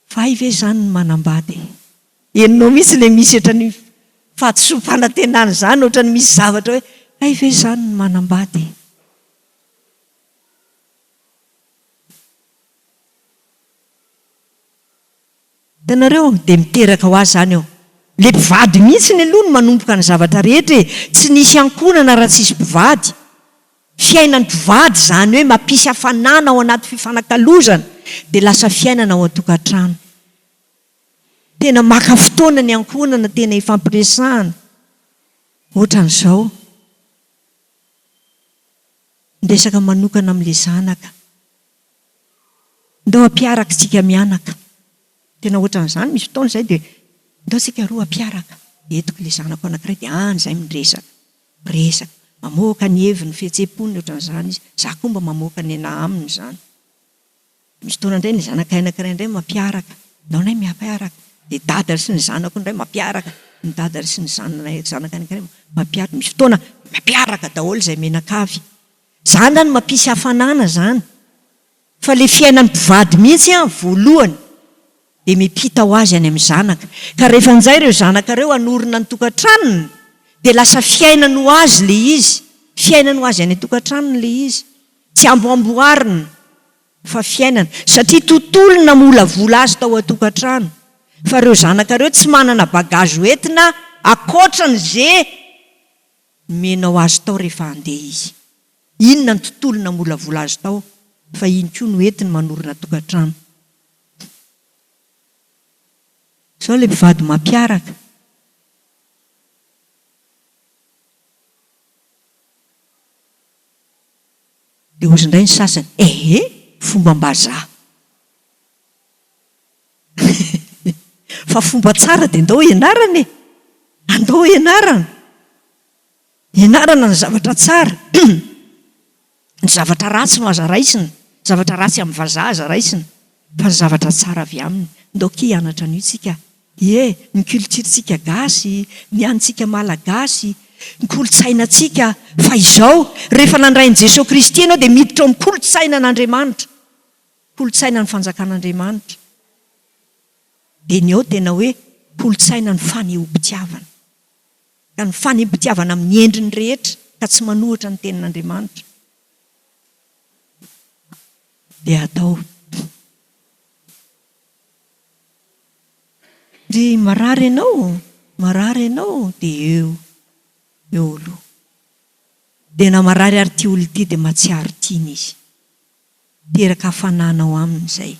Fa hay ve izany ny manambady e? Henonao mihitsy ilay misy ohatran'ny fahadisoam-panantenana izany, ohatran'ny misy zavatra hoe hay ve izany ny manambady e? Hitanareo? Dia miteraka ho azy izany eo. Ilay mpivady mihitsiny aloha no manomboka ny zavatra rehetra e! Tsy nisy ankohonana raha tsisy mpivady. Fiainan'ny mpivady izany hoe mampisy hafanana ao anaty fifanakalozana dia lasa fiainana ao an-tokantrano. Tena maka fotoana ny ankohonana tena ifampiresahana. Ohatran'izao. Miresaka manokana amin'ilay zanaka. Ndao hampiaraka isika mianaka. Tena ohatran'izany, misy fotoana izay dia ndao isika roa hampiaraka. Entiko ilay zanako anankiray dia any izahay miresaka, miresaka, mamoaka ny heviny, ny fihetseham-pony ohatran'izany izy. Izaho koa mba mamoaka ny anà aminy izany. Misy fotoana indray ny zanakay anankiray indray mampiaraka, ndao indray miampiaraka. Dia dada sy ny zanako indray mampiaraka, ny dada sy ny zananay zanaka anankiray mampiaraka. Misy fotoana mampiaraka daholo izay mianakavy. Zany zany mampisy hafanana zany. Fa le fiainan'ny mpivady mihitsy an voalohany dia mipita ho azy any amin'ny zanaka. Ka rehefa njay ireo zanaka ireo hanorina ny tokantranony dia lasa fiainany ho azy le izy. Fiainany ho azy any an-tokantranony le izy. Tsy amboamboarina fa fiainana. Satria tontolo namolavola azy tao an-tokantrano. Fa ireo zanaka ireo tsy manana bagage ho entina ankoatran'ze Nomenao azy tao rehefa handeha izy. Inona ny tontolo namolavola azy tao fa iny koa no entiny manorina tokantrano. Zao ilay mpivady mampiaraka. Dia hozy indray ny sasany, ehe, fombam-bazaha. Fa fomba tsara dia ndao ianarana e! Andao ianarana! Ianarana ny zavatra tsara, ny zavatra ratsy no aza raisina, ny zavatra ratsy amin'ny vazaha aza raisina, fa ny zavatra tsara avy aminy. Ndao akia hianatra an'io tsika. Ie, ny culture-tsika gasy, ny antsika malagasy, ny kolontsainantsika, fa izao, rehefa nandray an'i Jesoa Kristy ianao dia miditra ao amin'ny kolontsainan'Andriamanitra. Kolontsaina ny fanjakan'Andriamanitra. Dia ny ao tena hoe kolontsaina ny fanehoam-pitiavana. Ka ny fanehoam-pitiavana amin'ny endriny rehetra ka tsy manohitra ny tenin'Andriamanitra dia atao. Ry marary ianao, marary ianao dia eo, eo aloha. Dia na marary ary ity olona ity dia mahatsiaro tiana izy. Teraka hafanana ao aminy izay.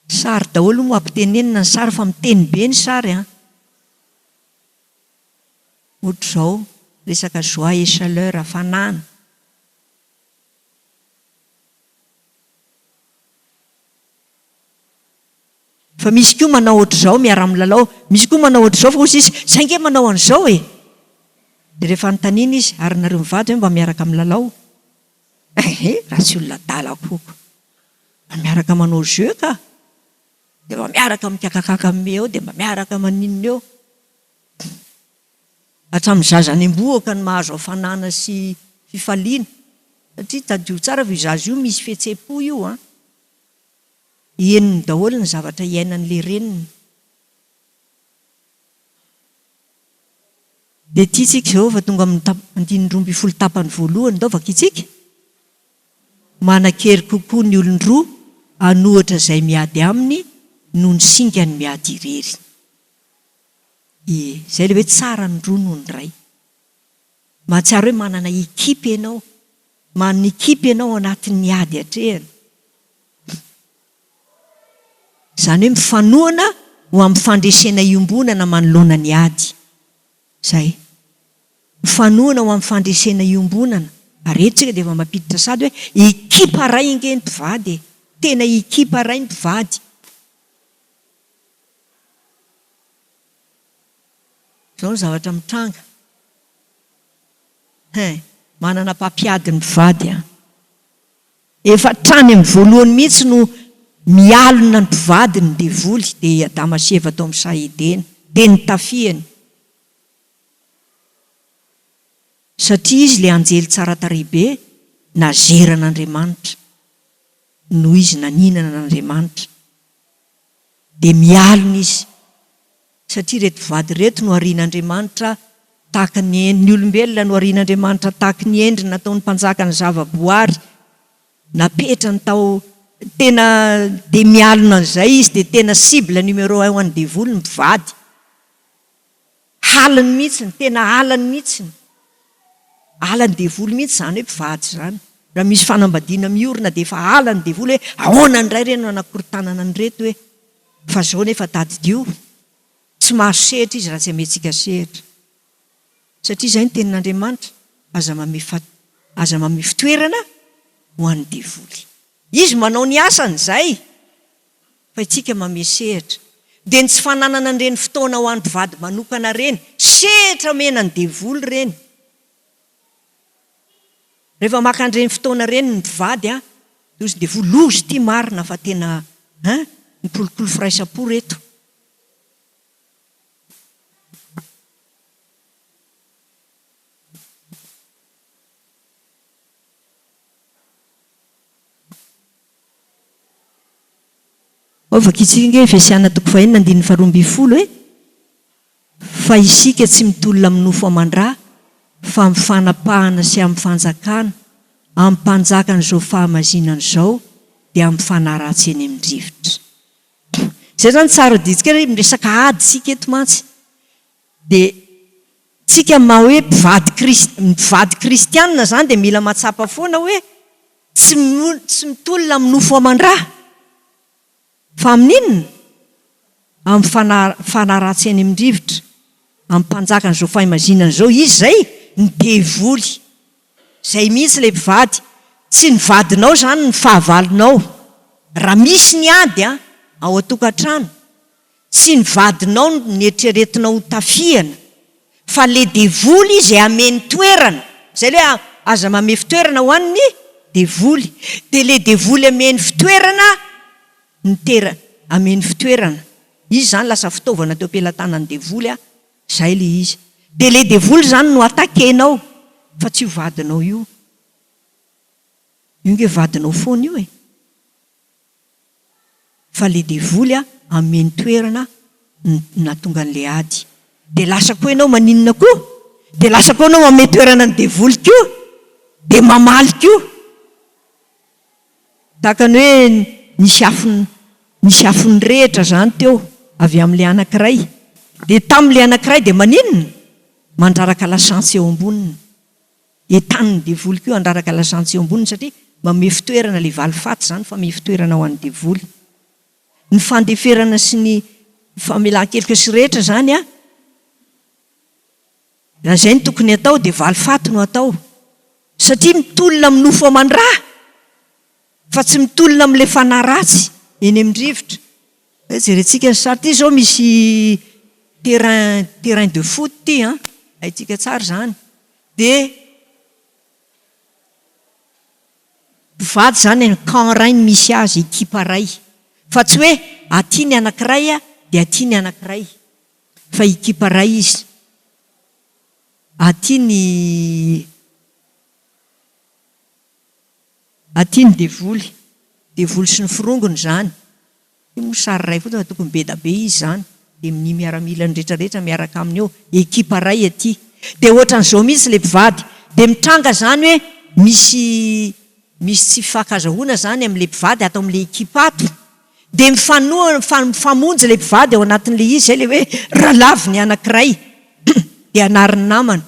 Sary daholo moa ampitenenina ny sary fa miteny be ny sary an! Ohatr'izao resaka joie et chaleur hafanana. Fa misy koa manao ohatr'izao miara-milalao, misy koa manao ohatr'izao fa hozy izy, zay nge manao an'izao e! Dia rehefa anontaniana izy, ary nareo mivady ve mba miaraka milalao? Ehe, raha tsy olona adala koa. Mba miaraka manao jeu ka! Dia mba miaraka mikakakaka ame eo dia mba miaraka maninona eo. Hatramin'ny zaza any am-bohoka no mahazo hafanana sy fifaliana. Satria tadidio tsara fa io zaza io misy fihetseham-po io an! Henony daholo ny zavatra iainan'ilay reniny. Dia ity isika izao efa tonga amin'ny andininy 12 tapany voalohany, ndao vakintsika. Manan-kery kokoa ny olon-droa an'ohatra izay miady aminy noho ny singany miady irery. Ie, izay ilay hoe tsara ny roa noho ny iray. Mahatsiaro hoe manana ekipa ianao, manana ekipa ianao ao anatin'ny ady atrehina. Izany hoe mifanohana ho amin'ny fandresena iombonana manoloana ny ady. Izay. Mifanohana ho amin'ny fandresena iombonana. Ary eto isika dia efa mampiditra sady hoe ekipa iray ange ny mpivady e! Tena ekipa iray ny mpivady. Izao ny zavatra mitranga. Hein! Manana mpampiady ny mpivady an! Efa hatrany amin'ny voalohany mihitsy no mialona ny mpivady ny devoly, dia i Adama sy Eva tao amin'ny saha Edena, dia nitafihany. Satria izy ilay anjely tsara tarehy be nazeran'Andriamanitra, noho izy naninana an'Andriamanitra. Dia mialona izy. Satria ireto mpivady ireto noharian'Andriamanitra tahaka ny en, ny olombelona noharian'Andriamanitra tahaka ny endriny nataony mpanjaka ny zava-boary, napetrany tao, tena dia mialona an'izay izy dia tena cible numéro un ho an'ny devoly ny mpivady. Halany mihitsiny, tena halany mihitsiny. Halan'ny devoly mihitsy izany hoe mpivady izany. Raha misy fanambadiana miorina dia efa halan'ny devoly hoe ahoana indray re no hanakorontanana an'ireto e. Fa zao nefa tadidio, tsy mahazo sehatra izy raha tsy amentsika sehatra. Satria izay ny tenin'Andriamanitra, aza mamehy fa aza mamehy fitoerana ho an'ny devoly. Izy manao ny asany izay, fa isika mamehy sehatra. Dia ny tsy fananana an'ireny fotoana ho an'ny mpivady manokana ireny, sehatra omena ny devoly ireny. Rehefa maka an'ireny fotoana ireny ny mpivady an, dia hozy devoly, loza ity marina fa tena hein, mikolokolo firaisam-po reto. Ao vakintsika ange Efesiana toko fahenina andininy faharoa ambin'ny folo e. Fa isika tsy mitolona amin'ny nofo aman-dra, fa amin'ny fanapahana sy amin'ny fanjakana, amin'ny mpanjakan'izao fahamazinana izao, dia amin'ny fanahy ratsy eny amin'ny rivotra. Izay izany tsara adidintsika hoe miresaka ady isika eto mantsy. Dia tsika maha hoe mpivady kris- mpivady kristianina izany dia mila mahatsapa foana hoe tsy tsy mitolona amin'ny nofo aman-dra. Fa amin'inona? Amin'ny fanahy fanahy ratsy eny amin'ny rivotra, amin'ny mpanjakan'izao fahimazinana izao, iza izay? Ny devoly. Izay mihitsy ilay mpivady. Tsy ny vadinao izany ny fahavalonao. Raha misy ny ady an, ao an-tokantrano, tsy ny vadinao no neritreretinao ho tafihana, fa le devoly izay hameno toerana, izay le hoe aza mamehy fitoerana ho an'ny devoly, dia le devoly hameno fitoerana mitera hameno fitoerana, izy izany lasa fitaovana teo am-pelatanan'ny devoly a, izay le izy, dia le devoly izany no attaquer-nao fa tsy io vadinao io, io nge vadinao foana io e. Fa le devoly a ameny toerana no nahatonga anle ady. De lasa koa ianao maninona koa? De lasa koa ianao manome toerana ny devoly koa? De mamaly koa? Tahaka ny hoe nisy afo nisy afo nirehitra zany teo avy amle anakiray. De tamle anakiray de maninona? Mandraraka lasantsy eo amboniny. Entanin'ny devoly koa handraraka lasantsy eo amboniny satria mamehy fitoerana ilay valifaty izany famehy fitoerana ho an'ny devoly. Ny fandeferana sy ny famelan-keloka sy rehetra izany an, raha izay no tokony hatao dia valifaty no atao satria mitolona amin'ny nofo aman-dra fa tsy mitolona amin'ilay fanahy ratsy eny amin'ny rivotra. Jerentsika ny sary ity izao misy terrain terrain de foot ity an, haintsika tsara izany. Dia. Mpivady izany ny camp iray no misy azy, ekipa iray. Fa tsy hoe aty ny anankiray dia aty ny anankiray. Fa ekipa iray izy. Aty ny aty ny devoly. Devoly sy ny forongony izany. Io moa sary iray fotsiny fa tokony be da be izy izany. Dia ny miaramilany rehetra rehetra miaraka aminy eo. Ekipa iray aty. Dia ohatran'izao mihitsy ilay mpivady. Dia mitranga izany hoe misy misy tsy fifankazahoana izany amin'ilay mpivady ato amin'ilay ekipa ato. Dia mifanohana, mifamonjy ilay mpivady ao anatin'ilay izy, izay ilay hoe raha lavo ny anankiray dia anarin'ny namana.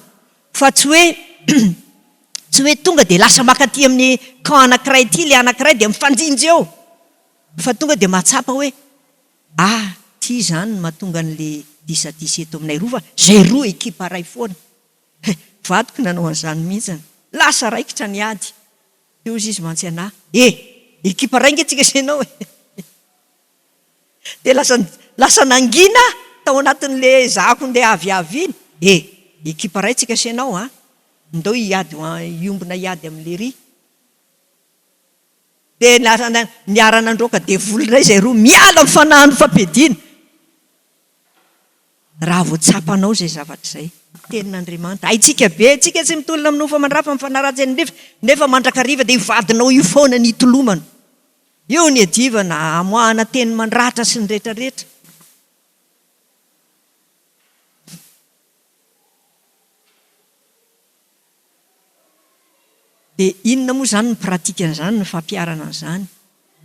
Fa tsy hoe tsy hoe tonga dia lasa maka aty amin'ny camp anankiray ity ilay anankiray dia mifanjinjy eo. Fa tonga dia mahatsapa hoe ah ity izany no mahatonga an'ilay disadisa eto aminay roa fa izay roa ekipa iray foana. He, vadiko nanao an'izany mihitsiny. Lasa raikitra ny ady. Dia hozy izy mantsy anah, e! Ekipa iray nge tsika sy ianao e! Dia lasa lasa nangina aho tao anatin'le zahako ndeha aviavy iny, e! Ekipa iray tsika sy ianao an! Ndao hiady ho an, hiombona hiady amin'lery. Dia niara niara nandroaka devoly indray izay roa, miala amin'ny fanahin'ny fampiadiana. Raha vao tsapanao izay zavatra izay. Tenin'Andriamanitra. Haintsika be, tsika tsy mitolona amin'ny nofo aman-dra fa mifanaratsy amin'ny rivotra, nefa mandrakariva dia io vadinao io foana ny itolomana. Io ny iadivana, amoahana teny mandratra sy ny rehetrarehetra. Dia inona moa izany ny pratique an'izany, ny fampiharana an'izany?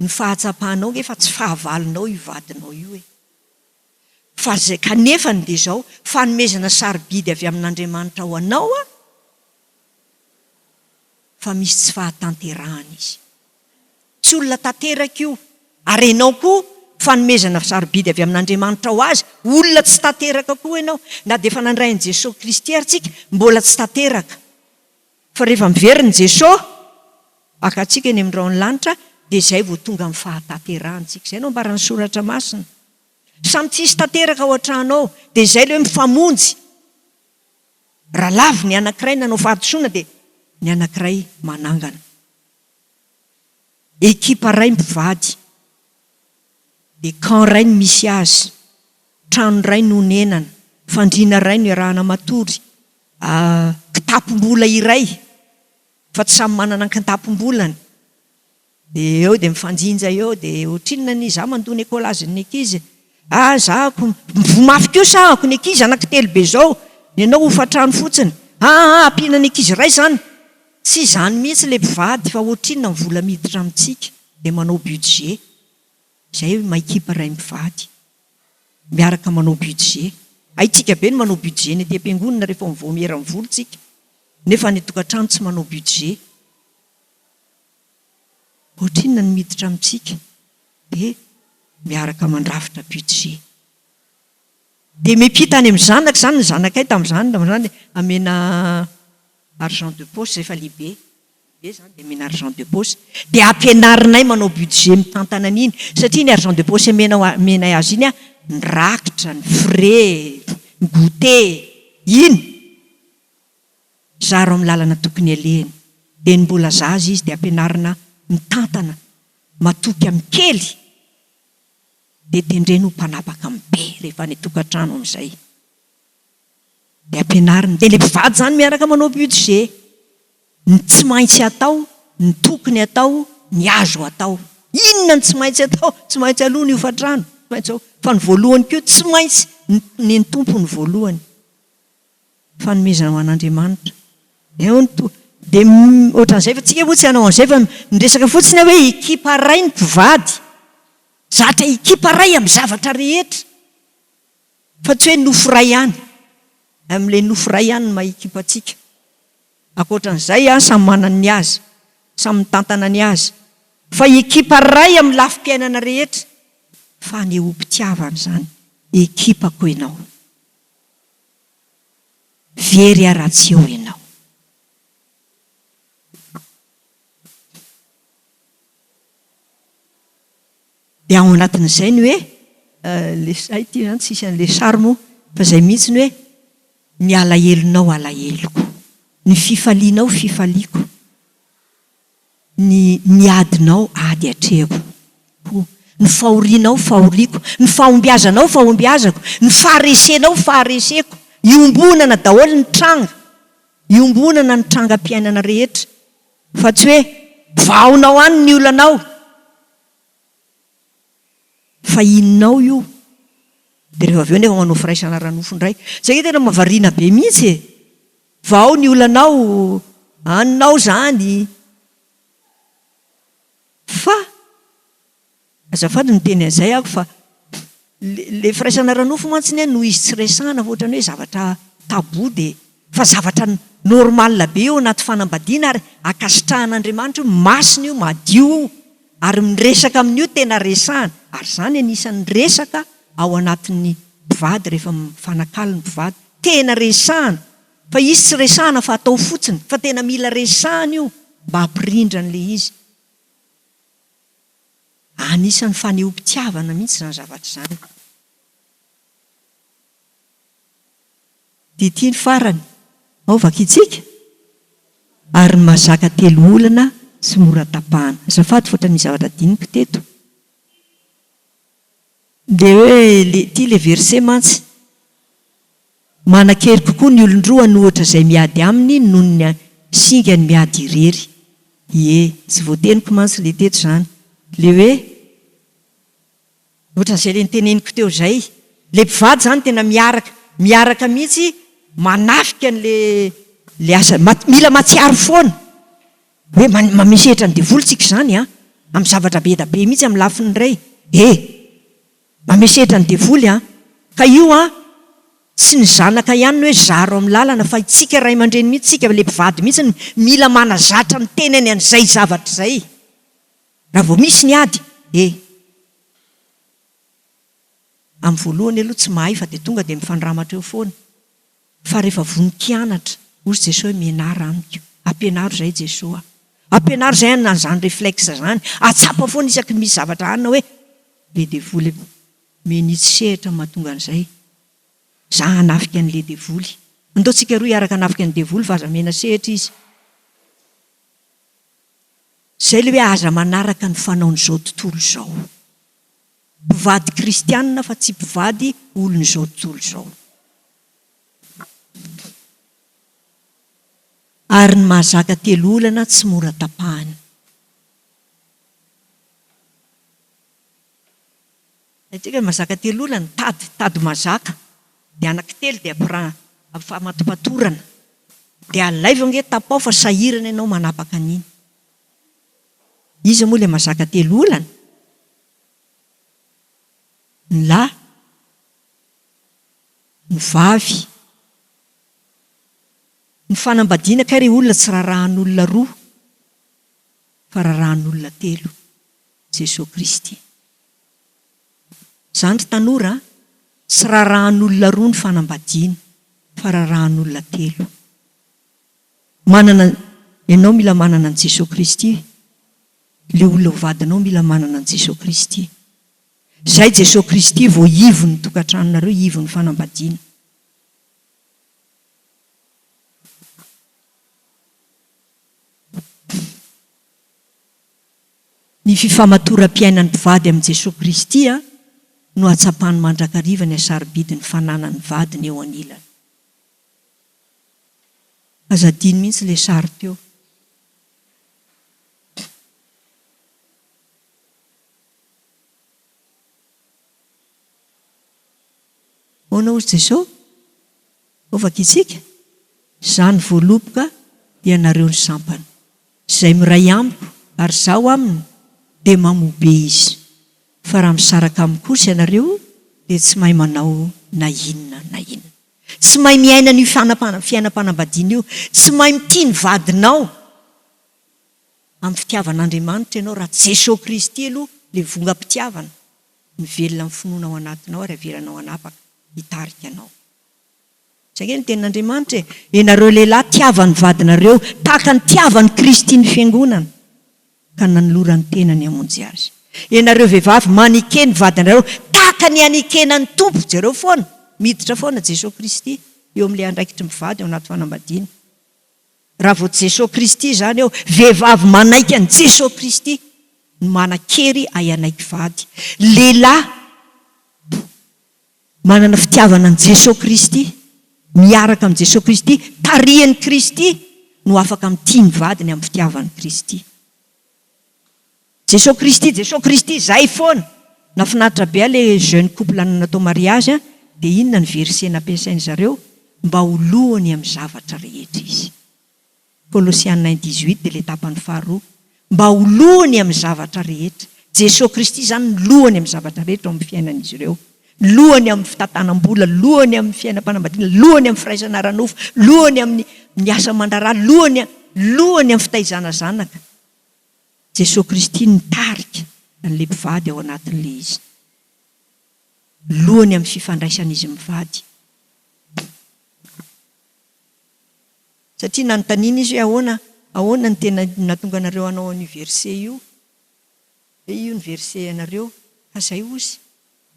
Ny fahatsapanao nge fa tsy fahavalonao io vadinao io e. Fa izay kanefany dia izao, fanomezana sarobidy avy amin'Andriamanitra ho anao an, fa misy tsy fahatanterahana izy. Tsy olona tanteraka io. Ary ianao koa, fanomezana sarobidy avy amin'Andriamanitra ho azy, olona tsy tanteraka koa ianao. Na dia efa nandray an'i Jesoa Kristy ary tsika, mbola tsy tanteraka. Fa rehefa miverina i Jesoa, haka antsika eny amin'ny rahon'ny lanitra, dia izay vao tonga amin'ny fahatanterahana tsika. Izay no ambaran'ny Soratra Masina. Samy tsy hisy tanteraka ao an-trano ao. Dia izay ilay hoe mifamonjy. Raha lavo ny anankiray nanao fahadisoana dia ny anankiray manangana. Ekipa iray mpivady. Dia camp iray no misy azy. Trano iray no onenana. Fandriana iray no iarahana matory. Kitapom-bola iray fa tsy samy manana ny kitapom-bolany. Dia eo dia mifanjinja eo dia ohatrinona ny za mandoa ny écolage-n'ny ankizy. Ah za ko mivoa mafy kosa ahako ny ankizy anankitelo be zao, ny anao hofantrano fotsiny. Ah ah ampiana ny ankizy iray zany. Tsy izany mihitsy ilay mpivady fa ohatrinona ny vola miditra amintsika dia manao budget. Izay hoe maikipy ray mivady. Miaraka manao budget. Haintsika be ny manao budget ny aty am-piangonana rehefa ao amin'ny vaomiera mivory tsika. Nefa any an-tokantrano tsy manao budget. Ohatrinona no miditra amintsika dia miaraka mandrafitra budget. Dia miampita any amin'ny zanaka izany ny zanakay tamin'izany tamin'izany dia amena argent de poche rehefa lehibe. Lehibe izany dia amena argent de poche. Dia ampianarinay manao budget mitantana an'iny satria iny argent de poche amenao amenay azy iny an, ny rakitra, ny frais, ny goûter, iny. Zaro amin'ny lalana tokony alehany. Dia ny mbola zaza izy dia ampianarina mitantana, matoky amin'ny kely, dia tendreny ho mpanapaka amin'ny be rehefa any an-tokantrano amin'izay. Dia ampianarina. Dia ilay mpivady izany miaraka manao budget. Ny tsy maintsy atao, ny tokony atao, ny azo atao. Inona no tsy maintsy atao? Tsy maintsy aloha ny hofantrano, tsy maintsy ao. Fa ny voalohany koa tsy maintsy ny ny Tompo no voalohany. Fanomezana ho an'Andriamanitra. Eo ny to. Dia ohatran'izay fa tsika moa tsy hanao an'izay fa miresaka fotsiny aho hoe ekipa iray ny mpivady. Zatra ekipa iray amin'ny zavatra rehetra. Fa tsy hoe nofo iray ihany. Amin'ilay nofo iray ihany no maha ekipa antsika. Ankoatran'izay an, samy manana ny azy. Samy mitantana ny azy. Fa ekipa iray amin'ny lafim-piainana rehetra. Fanehoam-pitiavana izany. Ekipako ianao. Very aho raha tsy eo ianao. Dia ao anatin'izay ny hoe, le hay ity izany tsisy an'ilay sary moa, fa izay mihitsy ny hoe, ny alahelonao alaheloko, ny fifalianao fifaliako. Ny ny adinao ady atrehako koa, ny fahorianao fahoriako, ny fahombiazanao fahombiazako, ny faharesenao fahareseko. Iombonana daholo ny tranga, iombonana ny trangam-piainana rehetra, fa tsy hoe vahaonao any ny olanao. Fa inonao io? Dia rehefa avy eo nefa manao firaisana ara-nofo indray. Zay nge tena mahavariana be mihitsy e! Vao ny olanao, aninao zany. Fa, azafady miteny an'izay aho fa le firaisana ara-nofo mantsy anie noho izy tsy resahana fa ohatran'ny hoe zavatra tabou dia fa zavatra normal be io anaty fanambadiana ary ankasitrahan'Andriamanitra io, masina io, madio io. Ary miresaka amin'io tena resahana, ary izany anisan'ny resaka ao anatin'ny mpivady rehefa mifanakalo ny mpivady, tena resahana, fa izy tsy resahana fa atao fotsiny, fa tena mila resahana io mba hampirindra an'ilay izy. Anisan'ny fanehoam-pitiavana mihitsy izany zavatra izany. Dia ity ny farany, ao vakintsika, Ary ny mahazaka teloolana tsy mora tapahana. Azafady fa ohatran'ny nisy zavatra adinoko teto. Dia hoe le, ity le verset mantsy, Manan-kery kokoa ny olon-droa an'ohatra izay miady aminy noho ny singany miady irery. Ie, tsy voateniko mantsy le teto izany. Le hoe. Ohatran'izay le noteneniko teo izay. Le mpivady zany tena miaraka, miaraka mihitsy manafika an'le le asa, mila mahatsiaro foana hoe mamesehitra ny devoly tsika izany an, amin'ny zavatra be da be mihitsy amin'ny lafiny iray e! Mamesehitra ny devoly an! Ka io an, tsy ny zanaka ihany no hoe zaro amin'ny lalana fa itsika ray aman-dreny mihitsy, tsika le mpivady mihitsy no mila manazatra ny tenany an'izay zavatra izay. Raha vao misy ny ady e! Amin'ny voalohany aloha tsy mahay fa dia tonga dia mifandramatra eo foana. Fa rehefa vonon-kianatra, hozy Jesoa hoe mianara amiko. Ampianaro izay Jesoa a! Ampianaro izay hanana an'izany réflexe izany. Ahatsapa foana isaky ny misy zavatra hanina hoe le devoly menitsy sehatra no mahatonga an'izay. Za hanafika an'le devoly. Andao tsika roa hiaraka hanafika ny devoly fa aza mena sehatra izy. Izay ilay hoe aza manaraka ny fanaon'izao tontolo izao. Mpivady kristianina fa tsy mpivady olon'izao tontolo izao. Ary ny mahazaka teloolana tsy mora tapahina. Haintsika ny mazaka telola, ny tady, tady mazaka, dia anankitelo dia ampiraha ampifamatopatorana, dia alaivo ange tapaho fa sahirana ianao manapaka an'iny. Iza moa ilay mazaka teloolana? Ny lahy, ny vavy. Ny fanambadiana kay re olona tsy rarahan'olona roa fa rarahan'olona telo. Jesoa Kristy. Zany ry tanora a, tsy rarahan'olona roa ny fanambadiana fa rarahan'olona telo. Manana, ianao mila manana an'i Jesoa Kristy, le olona ho vadinao mila manana an'i Jesoa Kristy. Zay Jesoa Kristy vao ivon'ny tokantranonareo, ivon'ny fanambadiana. Ny fifamatoram-piainan'ny mpivady amin'i Jesoa Kristy no hahatsapany mandrakariva ny hasarobidin'ny fananany vadiny eo anilany. Aza adino mihitsy ilay sary teo. Ahoana hozy Jesoa? Ho vakintsika? Izaho ny voaloboka, ianareo ny sampana. Izay miray amiko ary izaho aminy, dia mamoa be izy. Fa raha misaraka amiko kosa ianareo, dia tsy mahay manao na inona na inona. Tsy mahay miaina an'io fiainam-panambadiana io. Tsy mahay mitia ny vadinao amin'ny fitiavan'Andriamanitra ianao raha Jesoa Kristy aloha ilay vongam-pitiavana mivelona amin'ny finoana ao anatinao ary avelanao hanapaka hitarika anao. Izay ange ny tenin'Andriamanitra e! Ianareo lehilahy tiava ny vadinareo tahaka ny tiavan'i Kristy ny Fiangonana ka nanolorany tenany hamonjy azy. Ianareo vehivavy maneke ny vadinareo tahaka ny anekena ny Tompo. Jereo foana, miditra foana Jesoa Kristy eo amin'ilay andraikitry ny mpivady ao anaty fanambadiana. Raha vao Jesoa Kristy izany eo, vehivavy manaiky an'i Jesoa Kristy no manan-kery hay hanaiky vady. Lehilahy manana fitiavana an'i Jesoa Kristy, miaraka amin'i Jesoa Kristy, tarihin'i Kristy no afaka mitia ny vadiny amin'ny fitiavan'i Kristy. Jesoa Kristy, Jesoa Kristy, zay foana! Nafinaritra be ahy le jeune couple natao mariage an, de inona ny verset nampiasainy zareo? Mba ho lohany amin'ny zavatra rehetra izy. Kolosiana un 18 de le tapany faharoa. Mba ho lohany amin'ny zavatra rehetra. Jesoa Kristy izany no lohany amin'ny zavatra rehetra ao amin'ny fiainan'izy ireo. Lohany amin'ny fitantanam-bola, lohany amin'ny fiainam-panambadiana, lohany amin'ny firaisana ara-nofo, lohany amin'ny ny asa aman-draharaha, lohany lohany amin'ny fitaizana zanaka. Jesoa Kristy no mitarika an'ilay mpivady ao anatin'ilay izy. Lohany amin'ny fifandraisan'izy mivady. Satria nanontaniana izy hoe ahoana, ahoana no tena nahatonga anareo hanao an'io verset io? Hoe io ny verset anareo. Ka zay ozy,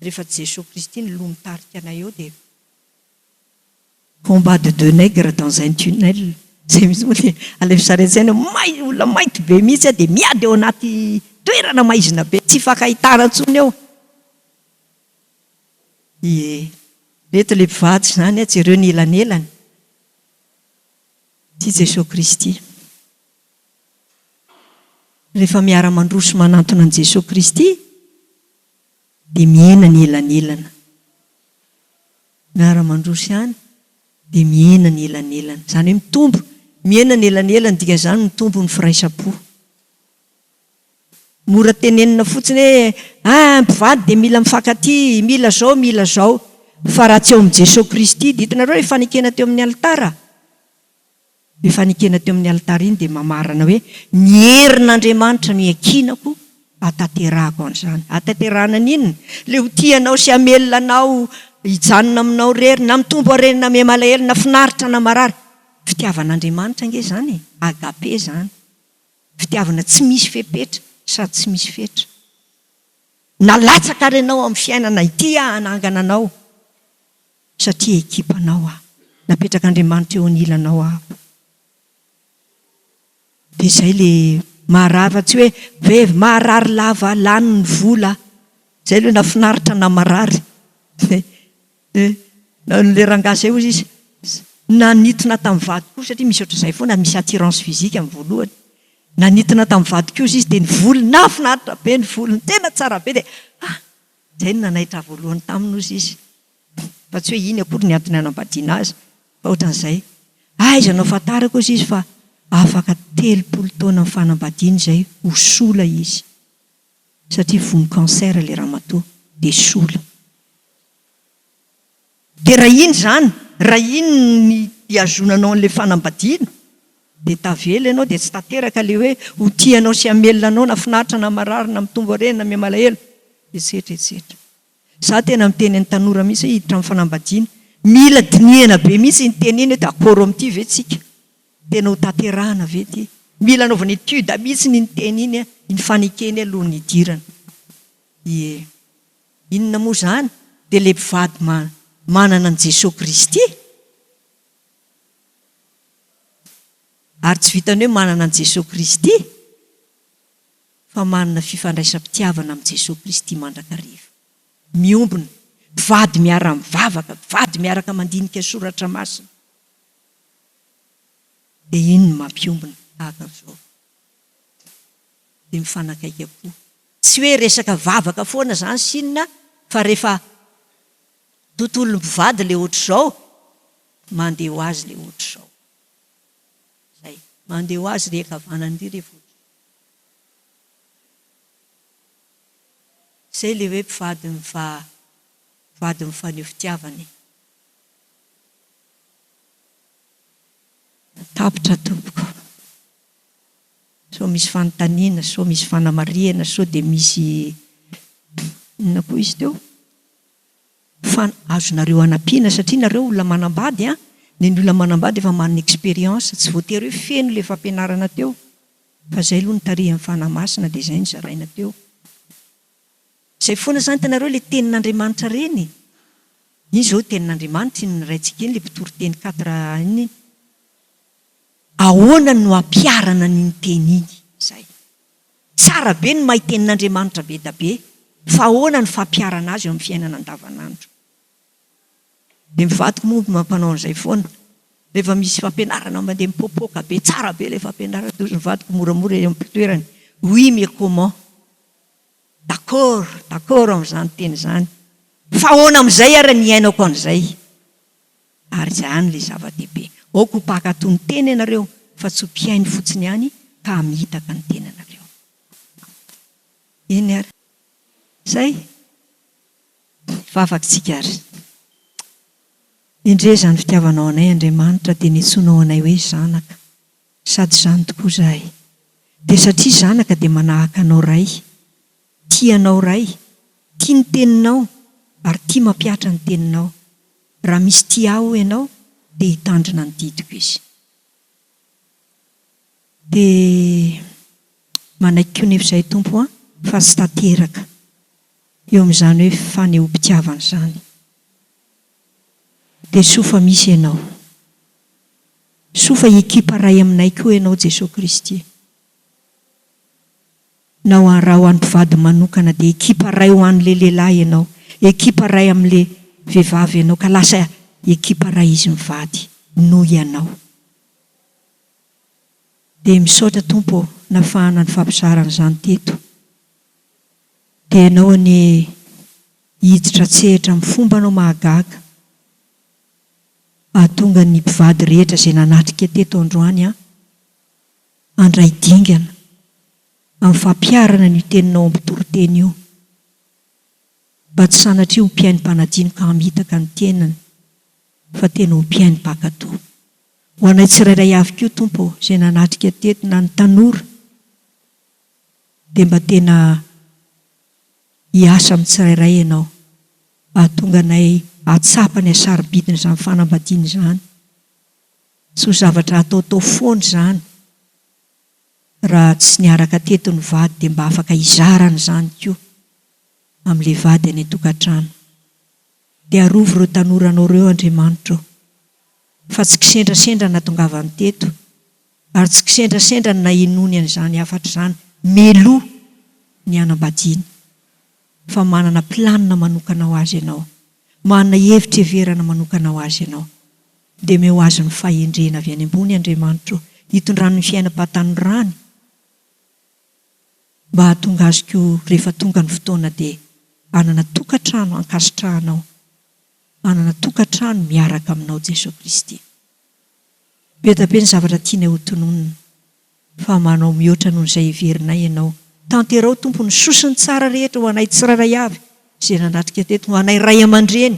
rehefa Jesoa Kristy no loha mitarika anay eo dia combat de deux nègres dans un tunnel. Zay mihitsy moa dia alaivo sary an-tsaina hoe may, olona mainty be mihitsy dia miady ao anaty toerana maizina be, tsy ifankahitana intsony eo. Ie. Reto le mpivady izany a, jereo ny elanelany. Ity Jesoa Kristy. Rehefa miara-mandroso manantona an'i Jesoa Kristy dia mihena ny elanelana. Miara-mandroso ihany dia mihena ny elanelana. Izany hoe mitombo, mihena ny elanelana, dikan'izany mitombo ny firaisam-po. Mora tenenina fotsiny hoe ah mpivady dia mila mifankatia, mila zao, mila zao. Fa raha tsy ao amin'i Jesoa Kristy, dia hitanareo ilay fanekena teo amin'ny alitara? Io fanekena teo amin'ny alitara iny dia mamarana hoe ny herin'Andriamanitra no iankinako hahatanterahako an'izany. Hahatanterahana ny inona? Ilay ho tia anao sy hamelona anao, hijanona aminao irery, na mitombo harena na miha-malahelo, na finaritra na marary. Fitiavan'Andriamanitra ange izany e! Agape izany. Fitiavana tsy misy fepetra sady tsy misy fetra. Nalatsaka ary ianao amin'ny fiainana ity aho hanangana anao satria ekipanao aho. Napetrak'Andriamanitra eo anilanao aho. Dia izay le maharary fa tsy hoe vehivy maharary lava lany ny vola. Izay aloha na finaritra na marary. Ilay rangahy izay hozy izy nanintona tamin'ny vadiko koa satria misy ohatr'izay foana, misy attirance physique amin'ny voalohany. Nanintona tamin'ny vadiko hozy izy dia ny volony nahafinaritra be ny volony, tena tsara be dia ah! Izay no nanaitra ahy voalohany taminy hozy izy. Fa tsy hoe iny akory ny antony hanambadiana azy fa ohatran'izay. Aiza no ahafantarako hozy izy fa afaka 30 taona amin'ny fanambadiana izay ho sola izy. Satria voan'ny cancer ilay ramatoa dia sola. Dia raha iny izany, raha iny ny ihazonanao an'ilay fanambadiana, dia tavela ianao dia tsy tanteraka ilay hoe ho tia anao sy hamelona anao na finaritra na marary na mitombo harena na miha-malahelo, etsetra etsetra. Za tena miteny an'ny tanora mihitsy hoe hiditra amin'ny fanambadiana, mila dinihana be mihitsy iny teny iny hoe d'accord amin'ity ve tsika? Tena ho tanterahana ve ity? Mila anaovana étude mihitsy iny teny iny, iny fanekena iny alohan'ny hidirana. Ie. Inona moa izany? Dia ilay mpivady manana an'i Jesoa Kristy. Ary tsy vitan'ny hoe manana an'i Jesoa Kristy, fa manana fifandraisam-pitiavana amin'i Jesoa Kristy mandrakariva. Miombona. Mpivady miara-mivavaka, mpivady miaraka mandinika soratra masina. Dia iny no mampiombona tahaka an'izao. Dia mifanakaiky am-po. Tsy hoe resaka vavaka foana izany sy inona fa rehefa tontolon'ny mpivady ilay ohatr'izao, mandeha ho azy ilay ohatr'izao. Izay. Mandeha ho azy ry ankavanana ry rehefa ohatr'izao. Izay ilay hoe mpivady mifa, mpivady mifaneho fitiavana e. Tapitra tompoko. Sao misy fanontaniana, sao misy fanamarihana, sao dia misy inona koa izy teo? Fa azonareo anampiana satria nareo olona manambady an, dia ny olona manambady efa manana expérience, tsy voatery hoe feno ilay fampianarana teo fa izay aloha notarihan'ny Fanahy Masina dia izay no zaraina teo. Izay foana izany hitanareo ilay tenin'Andriamanitra ireny e! Iny izao tenin'Andriamanitra iny niraintsika iny ilay mpitoriteny quatre iny. Ahoana no ampiharana an'iny teny iny? Izay. Tsara be ny mahay tenin'Andriamanitra be da be, fa ahoana ny fampiharana azy eo amin'ny fiainana andavanandro? Dia ny vadiko moa mampanao an'izay foana. Rehefa misy fampianarana mandeha mipoapoaka be, tsara be ilay fampianarana, dia hozy ny vadiko moramora eo am-pitoerany, oui mais comment? D'accord, d'accord amin'izany teny izany. Fa ahoana amin'izay ary ny hiainako an'izay? Ary izany ilay zava-dehibe. Aoka ho mpankatò ny teny ianareo fa tsy ho mpihaino fotsiny ihany ka hamitaka ny tenanareo. Eny ary. Izay. Hivavaka isika ary. Endrey izany fitiavanao anay Andriamanitra dia niantsoanao anay hoe zanaka. Sady izany tokoa izahay. Dia satria zanaka dia manahaka anao Ray. Tia anao Ray. Tia ny teninao ary tia mampihatra ny teninao. Raha misy tia ahy hoy ianao dia hitandrina ny didiko izy. Dia manaiky koa nefa izahay Tompo an fa tsy tanteraka eo amin'izany hoe fanehoam-pitiavana izany. Dia soa fa misy Ianao. Soa fa ekipa ray aminay koa Ianao Jesoa Kristy. Na ho raha ho an'ny mpivady manokana dia ekipa ray ho an'ilay lehilahy Ianao, ekipa ray amin'ilay vehivavy Ianao ka lasa ekipa ray izy mivady noho Ianao. Dia misaotra Tompo ô nafahana nifampizara an'izany teto. Dia Ianao anie hiditra an-tsehatra amin'ny fombanao mahagaga hahatonga ny mpivady rehetra izay nanatrika teto androany an, handray dingana amin'ny fampiharana an'io teninao amin'ny mpitoriteny io, mba tsy sanatria ho mpihaino mpanadino ka hamitaka ny tenany, fa tena ho mpihaino mpankatò. Ho anay tsirairay avy koa, Tompo ô, izay nanatrika teto, na ny tanora, dia mba tena hiasa amin'ny tsirairay Ianao, hahatonga anay hahatsapa ny hasarobidin'izany fanambadiana izany. Tsy ho zavatra hataotao foana izany. Raha tsy niaraka teto ny vady dia mba afaka hizara an'izany koa amin'ilay vady any an-tokantrano. Dia arovy ireo tanoranao ireo Andriamanitra ô. Fa tsy kisendrasendra natongavany teto ary tsy kisendrasendra ny nahenoany an'izany hafatra izany meloa ny hanambadiany fa manana planina manokana ho azy ianao, manana hevitra heverana manokana ho azy ianao. Dia omeo azy ny fahendrena avy any ambony Andriamanitra ô, hitondrany ny fiainam-pahatanorany mba hahatonga azy koa rehefa tonga ny fotoana dia hanana tokantrano ankasitrahanao, hanana tokantrano miaraka aminao Jesoa Kristy. Be dia be ny zavatra tianay ho tononina fa manao mihoatra noho izay heverinay Ianao. Tanterao Tompo ny soa sy ny tsara rehetra ho anay tsirairay avy izay nanatrika teto, ho anay ray aman-dreny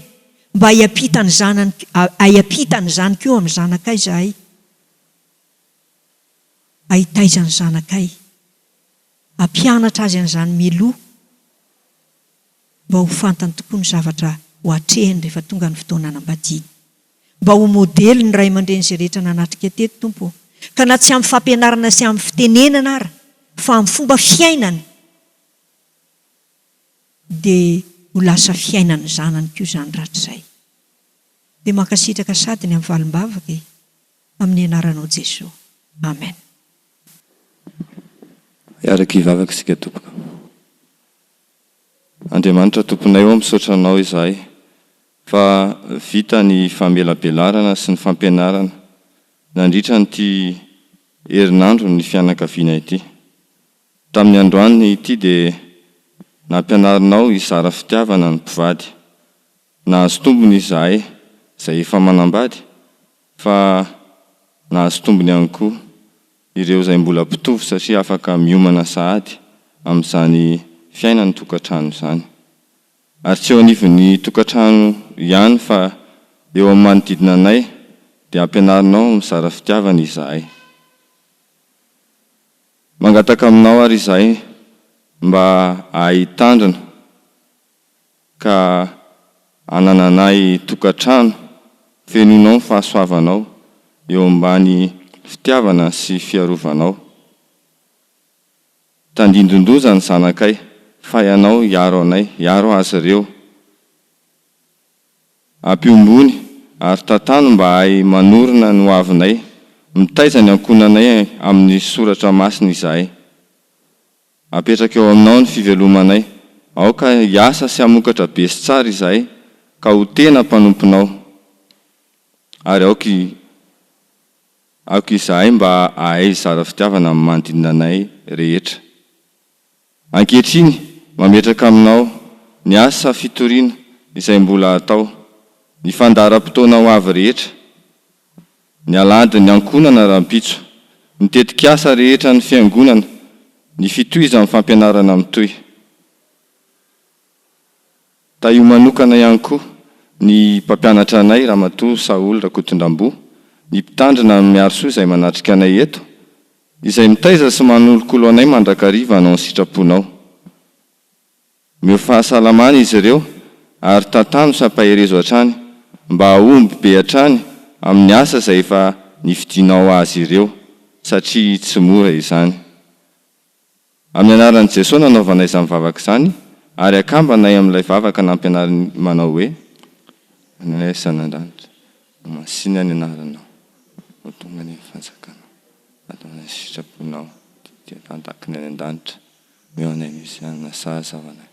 mba hiampita ny zanany hiampita an'izany koa amin'ny zanakay izahay, hitaiza ny zanakay, hampianatra azy an'izany mialoha mba ho fantany tokoa ny zavatra ho atrehiny rehefa tonga ny fotoana hanambadiany. Mba ho modely ny ray aman-dreny izay rehetra nanatrika teto, Tompo ô. Ka na tsy amin'ny fampianarana sy amin'ny fitenenana ara, fa amin'ny fomba fiainana, dia ho lasa fiainan'ny zanany koa izany rahatrizay. Dia mankasitraka sady ny amin'ny valim-bavaka e! Amin'ny anaranao Jesoa. Amen. Hiaraka hivavaka isika tompoko. Andriamanitra Tomponay ô misaotra Anao izahay fa vita ny famelabelarana sy ny fampianarana nandritra an'ity herinandro ny fianakaviana ity. Tamin'ny androany ity dia nampianarinao hizara fitiavana ny mpivady. Nahazo tombony izahay izay efa manambady fa nahazo tombony ihany koa ireo izay mbola mpitovo satria afaka miomana sahady amin'izany fiainan'ny tokantrano izany. Ary tsy eo anivon'ny tokantrano ihany fa eo amin'ny manodidina anay dia ampianarinao mizara fitiavana izahay. Mangataka aminao ary izahay mba hahay hitandrina ka hanananay tokantrano fenoinao ny fahasoavanao eo ambany fitiavana sy fiarovanao. Tandindon-doza ny zanakay fa Ianao hiaro anay, hiaro azy ireo. Ampiombony ary tantano mba hahay manorina ny hoavinay. Mitaiza ny ankohonanay amin'ny soratra masina izahay. Apetraka eo aminao ny fivelomanay. Aoka hiasa sy hamokatra be sy tsara izahay ka ho tena mpanomponao. Ary aoka aoka izahay mba hahay hizara fitiavana amin'ny manodidina anay rehetra. Ankehitriny, mametraka aminao ny asa fitoriana izay mbola hatao, ny fandaharam-potoana ho avy rehetra, ny alahadin'ny ankohonana rahampitso, ny tetikasa rehetra an'ny Fiangonana, ny fitohizan'ny fampianarana mitohy. Tahio manokana ihany koa ny mpampianatra anay Ramatoa Saholy Rakotondramboa, ny mpitandrina Miarisoa izay manatrika anay eto, izay mitaiza sy manolokolo anay mandrakariva hanao ny sitraponao. Omeo fahasalamana izy ireo ary tantano sy ampaherezo hatrany mba hahomby be hatrany amin'ny asa izay efa nifidianao azy ireo satria tsy mora izany. Amin'ny anaran'i Jesoa nanaovanay izany vavaka izany ary akambanay amin'ilay vavaka nampianariny manao hoe, Rainay izay any an-danitra, ho masina ny anaranao, ho tonga anie ny fanjakanao, atao ny sitraponao ety an-tany tahaka ny any an-danitra, omeo anay ny fiainana sahaza ho anay,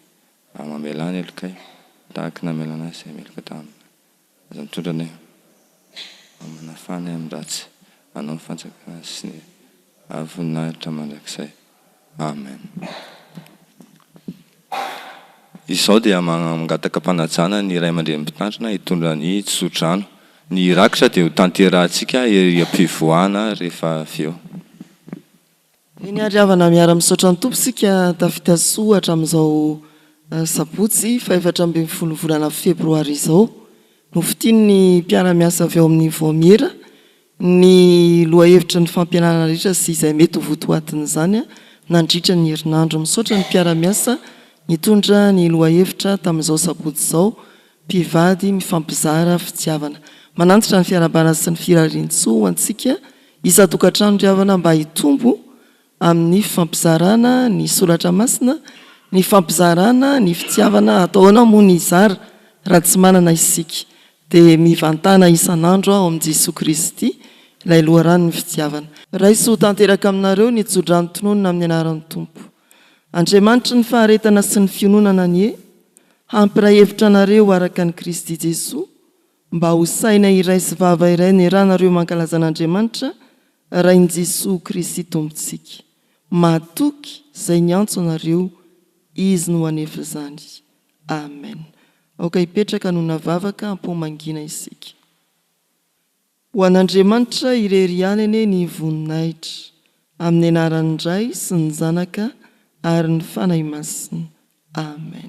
ary mamelà ny helokay tahaka ny namelanay izay meloka taminay. Aza mitondra anay ho manafana amin'ny ratsy, anao ny fanjakana sy ny ary voninahitra mandrakizay. Amen. Izao dia mangataka am-panajana ny ray aman-dreny mpitandrina hitondra ny tsodrano. Ny rakitra dia ho tanterahantsika ery am-pivoahana rehefa avy eo. Eny ary havana miara misaotra ny Tompo isika tafita soa hatramin'izao sabotsy fahefatra ambinifolo volana febroary izao. Nofintinin'ny mpiara-miasa avy ao amin'ny vaomiera ny lohahevitry ny fampianarana rehetra sy izay mety ho votoatin'izany nandritra ny herinandro. Misaotra ny mpiara-miasa nitondra ny lohahevitra tamin'izao sabotsy izao, mpivady mifampizara fitiavana. Manantitra ny fiarahabana sy ny firarian-tsoa ho antsika Isan-tokantrano ry havana mba hitombo amin'ny fifampizarana ny soratra masina, ny fifampizarana ny fitiavana, atao ahoana moa ny hizara raha tsy manana isika? Dia mivantana isan'andro ao amin'i Jesoa Kristy, ilay loharanon'ny fitiavana. Raiso ho tanteraka aminareo ny tsodrano tononina amin'ny anaran'ny Tompo. Andriamanitry ny faharetana sy ny fiononana anie hampiray hevitra anareo araka an'i Kristy Jesoa, Mba ho saina iray sy vava iray ny ranareo mankalaza an'Andriamanitra Rain'i Jesoa Kristy Tompontsika. Matoky izay niantso anareo Izy no hanefa izany. Amen. Aoka hipetraka hanona vavaka am-po mangina isika. Ho an'Andriamanitra irery ihany anie ny voninahitra, amin'ny anaran'ny Ray sy ny Zanaka ary ny Fanahy Masina. Amen.